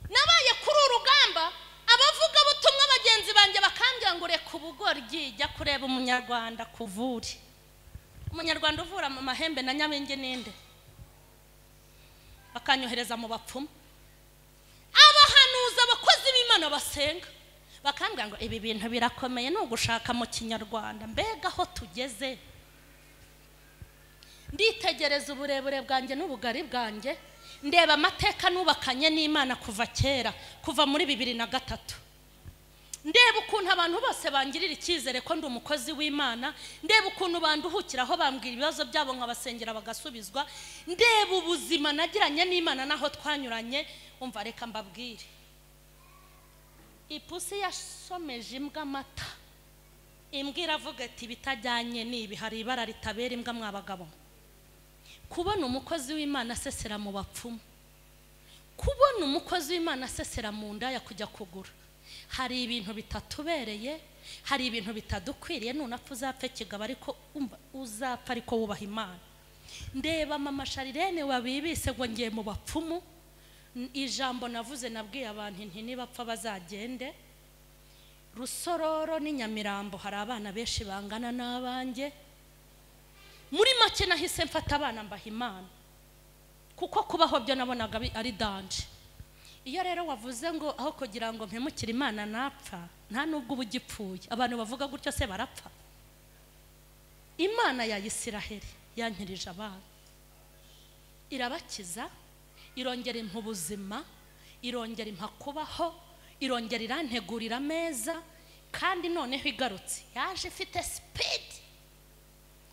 nabaye kuri uru rugamba. Abavugabutumwa bagenzi banjye bakambwira ngo: "Reka ubugoryi, jya kureba umunyarwanda kuvure." Umunyarwanda uvura mu mahembe na nyabingi ninde? Bakanyohereza mu bapfumu, abahanuzi, abakozi b'Imana basenga, bakambwira ngo: "Ibi bintu birakomeye, ni ugushaka mu kinyarwanda." Mbega aho tugeze! Nditegereza uburebure bwanjye n'ubugari bwanjye, ndeba amateka nubakanye n'Imana kuva kera, kuva muri 2003, ndeba ukuntu abantu bose bangirira icyizere ko ndi umukozi w'Imana, ndeba ukuntu banduhukiraho, bambwira ibibazo byabo nkabasengera bagasubizwa, ndeba ubuzima nagiranye n'Imana n'aho twanyuranye. Umva, reka mbabwire, ipusi yasomeje imbwa amata, imbwa iravuga ati: "Ibitajyanye n'ibi." Hari ibara ritabera imbwa mwa bagabo. Kubona umukozi w'Imana asesera mu bapfumu, kubona umukozi w'Imana asesera mu ndaya kujya kugura, hari ibintu bitatubereye, hari ibintu bitadukwiriye. Nunapfa uzapfe kigabo, ariko umva, uzapfa ariko wubaha Imana. Ndeba mama Sharirene wabibise ngo ngiye mu bapfumu. Ijambo navuze, nabwiye abantu nti: "Nibapfa bazagende." Rusororo n'i Nyamirambo hari abana benshi bangana n'abanjye. Muri make, nahise mfata abana mbaha Imana, kuko kubaho byo nabonaga ari danger. Iyo rero wavuze ngo aho kugira ngo mpemukire Imana napfa, nta nubwo uba ugipfuye. Abantu bavuga gutyo se barapfa? Imana ya Isiraheli yankirije abana, irabakiza, irongera impa ubuzima, irongera impa kubaho, irongera irantegurira ameza. Kandi noneho igarutse, yaje ifite speed.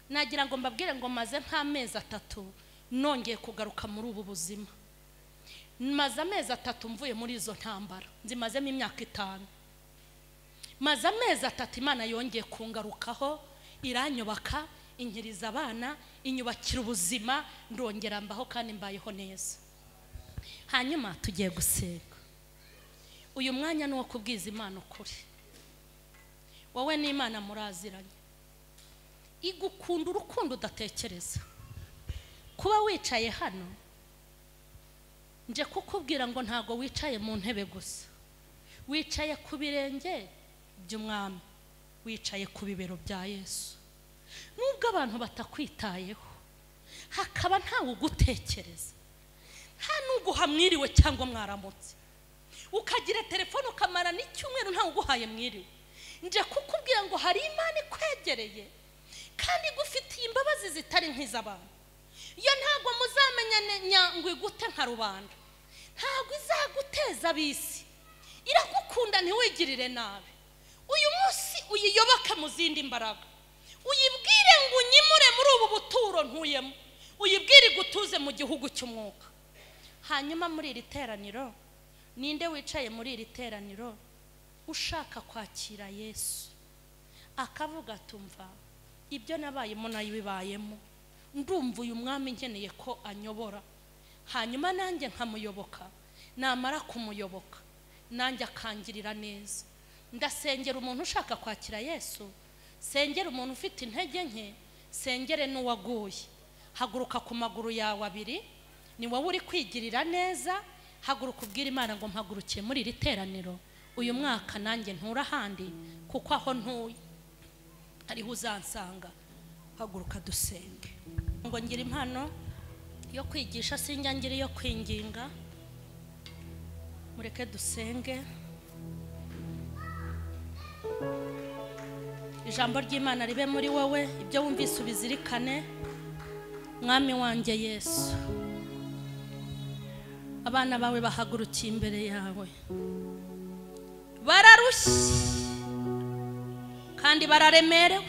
Nagira ngo mbabwire ngo maze nk'amezi 3 nongeye kugaruka muri ubu buzima. Maze amezi 3 mvuye muri izo ntambara nzimazemo imyaka 5. Maze amezi 3 Imana yongeye kungarukaho, iranyubaka, inkiriza abana, inyubakira ubuzima, ndongera mbaho kandi mbayeho neza. Hanyuma tugiye gusenga. Uyu mwanya ni uwo kubwiza Imana ukuri. Wowe n'Imana muraziranye, igukunda urukundo udatekereza. Kuba wicaye hano, nje kukubwira ngo ntago wicaye mu ntebe gusa, wicaye ku birenge by'umwami, wicaye ku bibero bya Yesu. Nubwo abantu batakwitayeho, hakaba ntawe ugutekereza, nta n'uguha mwiriwe cyangwa mwaramutse, ukagira telefone ukamara n'icyumweru ntawe uguhaye mwiriwe, nje kukubwira ngo hari Imana ikwegereye kandi igufitiye imbabazi zitari nk'iz'abantu. Iyo ntabwo muzamenya ngo igute nka rubanda, ntabwo izaguteza ab'isi, iragukunda ntiwigirire nabi. Uyu munsi uyiyoboke mu zindi mbaraga, uyibwire ngo unyimure muri ubu buturo ntuyemo, uyibwire igutuze mu gihugu cy'umwuka. Hanyuma muri iri teraniro, ninde wicaye muri iri teraniro ushaka kwakira Yesu akavuga atumva ibyo nabayemo nayibibayemo, ndumva uyu mwami nkeneye ko anyobora, hanyuma nanjye nkamuyoboka, namara kumuyoboka nanjye akangirira neza. Ndasengera umuntu ushaka kwakira Yesu, sengera umuntu ufite intege nke, sengere n'uwaguye. Haguruka ku maguru yawe abiri, ni wowe uri kwigirira neza. Haguruka ubwira Imana ngo mpagurukiye muri iri teraniro, uyu mwaka nanjye ntura ahandi, kuko aho ntuye hariho uzansanga. Haguruka dusenge. Ngo ngira impano yo kwigisha, sinjya ngira iyo kwinginga. Mureke dusenge. Ijambo ry'Imana ribe muri wowe, ibyo wumvise ubizirikane. Mwami wanjye Yesu, abana bawe bahagurukiye imbere yawe, bararushye kandi bararemerewe,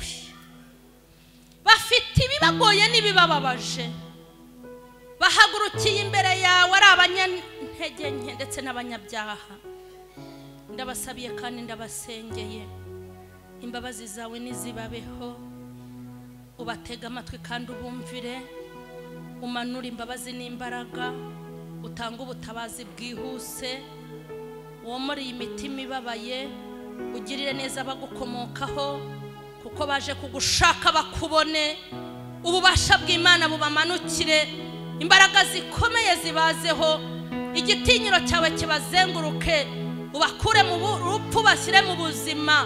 bafite ibibagoye n'ibibababaje, bahagurukiye imbere yawe ari abanyantege nke ndetse n'abanyabyaha. Ndabasabiye kandi ndabasengeye, imbabazi zawe nizibabeho, ubatega amatwi kandi ubumvire, umanure imbabazi n'imbaraga, utanga ubutabazi bwihuse, womore iyi mitima ibabaye, ugirire neza abagukomokaho, kuko baje kugushaka bakubone. Ububasha bw'Imana bubamanukire, imbaraga zikomeye zibazeho, igitinyiro cyawe kibazenguruke, ubakure mu rupfu bashyire mu buzima.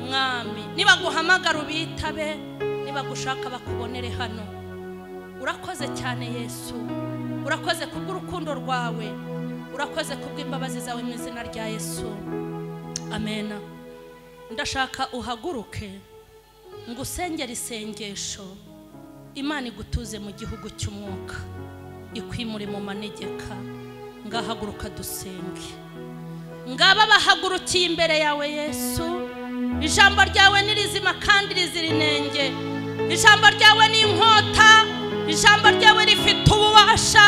Mwami, nibaguhamagara ubitabe, nibagushaka bakubonere hano. Urakoze cyane Yesu, urakoze kubw'urukundo rwawe, urakoze kubw'imbabazi zawe, mu izina rya Yesu, amen. Ndashaka uhaguruke ngusengere isengesho, Imana igutuze mu gihugu cy'umwuka, ikwimure mu manegeka. Ngahaguruka dusenge. Ngaba bahagurukiye imbere yawe Yesu, ijambo ryawe ni rizima kandi rizira inenge, ijambo ryawe ni inkota, ijambo ryawe rifite ububasha,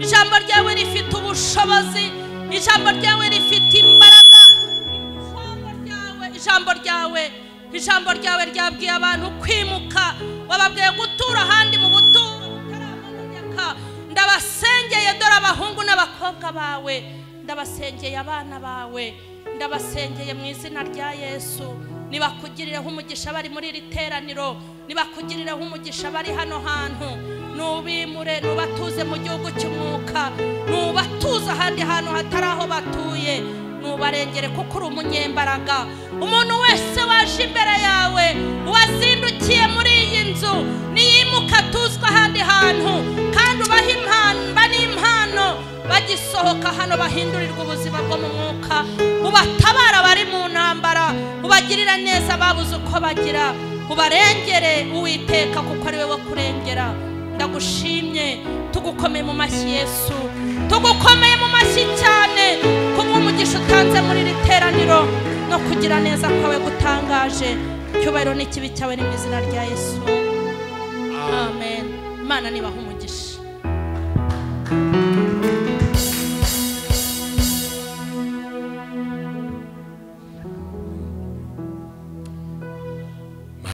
ijambo ryawe rifite ubushobozi, ijambo ryawe rifite imbaraga. Ijambo ryawe, ijambo ryawe ryabwiye abantu kwimuka, wababwiye gutura ahandi mu buturo butaramanegeka. Ndabasengeye, dore abahungu n'abakobwa bawe, ndabasengeye abana bawe, ndabasengeye mu izina rya Yesu. Nibakugirireho umugisha bari muri iri teraniro, nibakugirireho umugisha bari hano hantu, nubimure, nubatuze mu gihugu cy'umwuka, nubatuze ahandi hantu hatari aho batuye, nubarengere kuko uri umunyembaraga. Umuntu wese waje imbere yawe, wazindukiye muri iyi nzu, niyimuka atuzwe ahandi hantu, kandi ubahe impamba n'impano, bagisohoka hano bahindurirwa ubuzima bwo mu mwuka. Ubatabara bari mu ntambara, ubagirira neza babuze uko bagira, ubarengere Uwiteka kuko ari we wo kurengera. Ndagushimye, tugukomeye mu mashyi Yesu, tugukomeye mu mashyi cyane kubw'umugisha utanze muri iri teraniro no kugira neza kwawe gutangaje. Icyubahiro n'ikibi cyawe ni mu izina rya Yesu, amen. Imana nibahe umugisha.